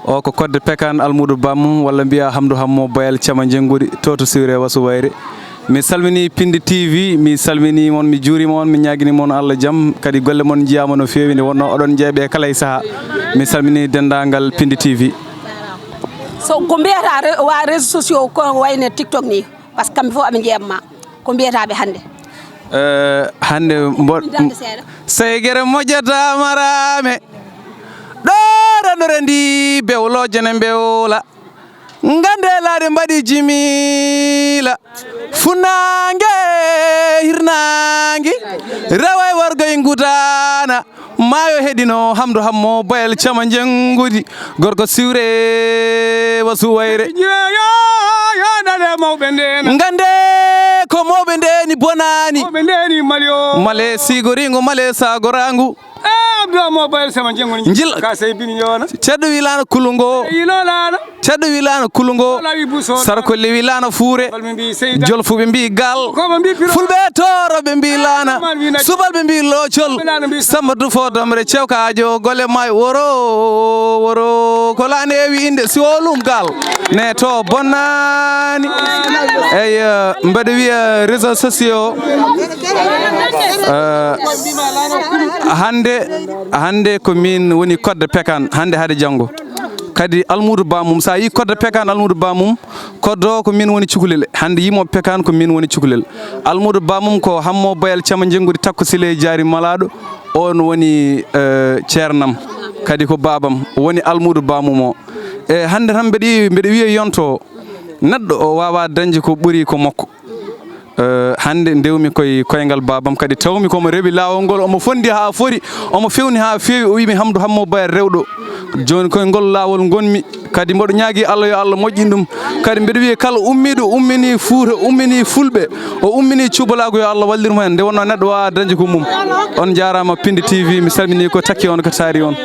O ko Kodde Pekaan, almuudo Bamum, walla mbiya Hamdou Hammo Bayal Cama Njennguudi, to to Siwre Wasu Wayre. Mi salmini Pindi T V, mi salmini mon, mi juurima on, mi ñaagini mon Allah jam, kadi golle mon njiyaama no feewi, nde wonno oɗon jeeɓe kala e saha. Mi salmini denndaangal Pindi T V. So ko mbiyata re-, wa réseaux sociaux ko wayne TikTok ni, par ce que kamɓe fof aɓe njeeɓma. Ko mbiyata ɓe hannde? Eh, hannde mbo-, Min darde seeɗa. Seygere moƴƴata maraame. Ɗo renore ndi bewlooje ne mbewla. Ngande laade mbaɗi jimiila. Funnaange hirnaange. Rewa e worgo e ngutaana. Maayo heɗino Hamdou Hammo Bayal Cama Njennguudi. Gorko Siwre Wasu Wayre. Yo, yo, yo, ɗaɗe mawɓe ndeena. Ngande ko mawɓe ndeeni bonaani. Mawɓe ndeeni mali o. Male sigoringo, male sagorangu. Eh, Abdou Hammo Bayal Sama Njennguudi. Njil. Ka sey bini yona. Ceddo wi laana kulungo. Yino laana. Ceddo wi laana kulungo. Wala wi buso. Sarkolle wi laana fuure. Balɓe mbi seyda. Jolfuɓe mbi gal. Ko ɓe mbi piro. Fulɓe toroɓe mbi laana. Man wi na. Subalɓe mbi locol. Ɓe laana mbi. Samba Dufo Domre Cewkaajo golle may woro, woro. Ko laane wi inde si wolum gal. Ne to bonnani. Eyi, eh, mbeɗa wiya réseaux sociaux. Eh, hannde, hannde ko min woni Kodde Pekaan, hannde hade janngo. Kadi almuudo Bamum, so a yii Kodde Pekaan, almuudo Bamum, Koddo ko min woni cukalel. Hannde yimooɓe Pekaan ko min woni cukalel. Almuudo Bamum ko Hammo Bayal Cama Njennguudi Takko Sile Jaari Malaaɗo. On woni, eh, ceernam, kadi ko baabam, woni almuudo Bamum o. E hannde tan mbeɗa, mbeɗa wiya yonto, neɗɗo o waawaa dañde ko ɓuri ko makko. Eh, hannde ndewmi koye koyngal baabam, kadi tawmi komo rewi laawol ngol, omo fondi haa fori, omo fewni haa feewi, o wiimi Hamdou Hammo Bayat rewɗo. Jooni koye ngol laawol ngonmi, kadi mboɗo ñaagi Allah yo Allah moƴƴin ɗum. Kadi mbeɗa wiya kala ummiiɗo, ummini Fuuta, ummini Fulɓe, o ummini cubalaagu, yo Allah wallir mo heen. Nde wonnoo neɗɗo waawaa dañde ko mum. On njaaraama Pindi T V, mi salminii ko takki on ko taari on.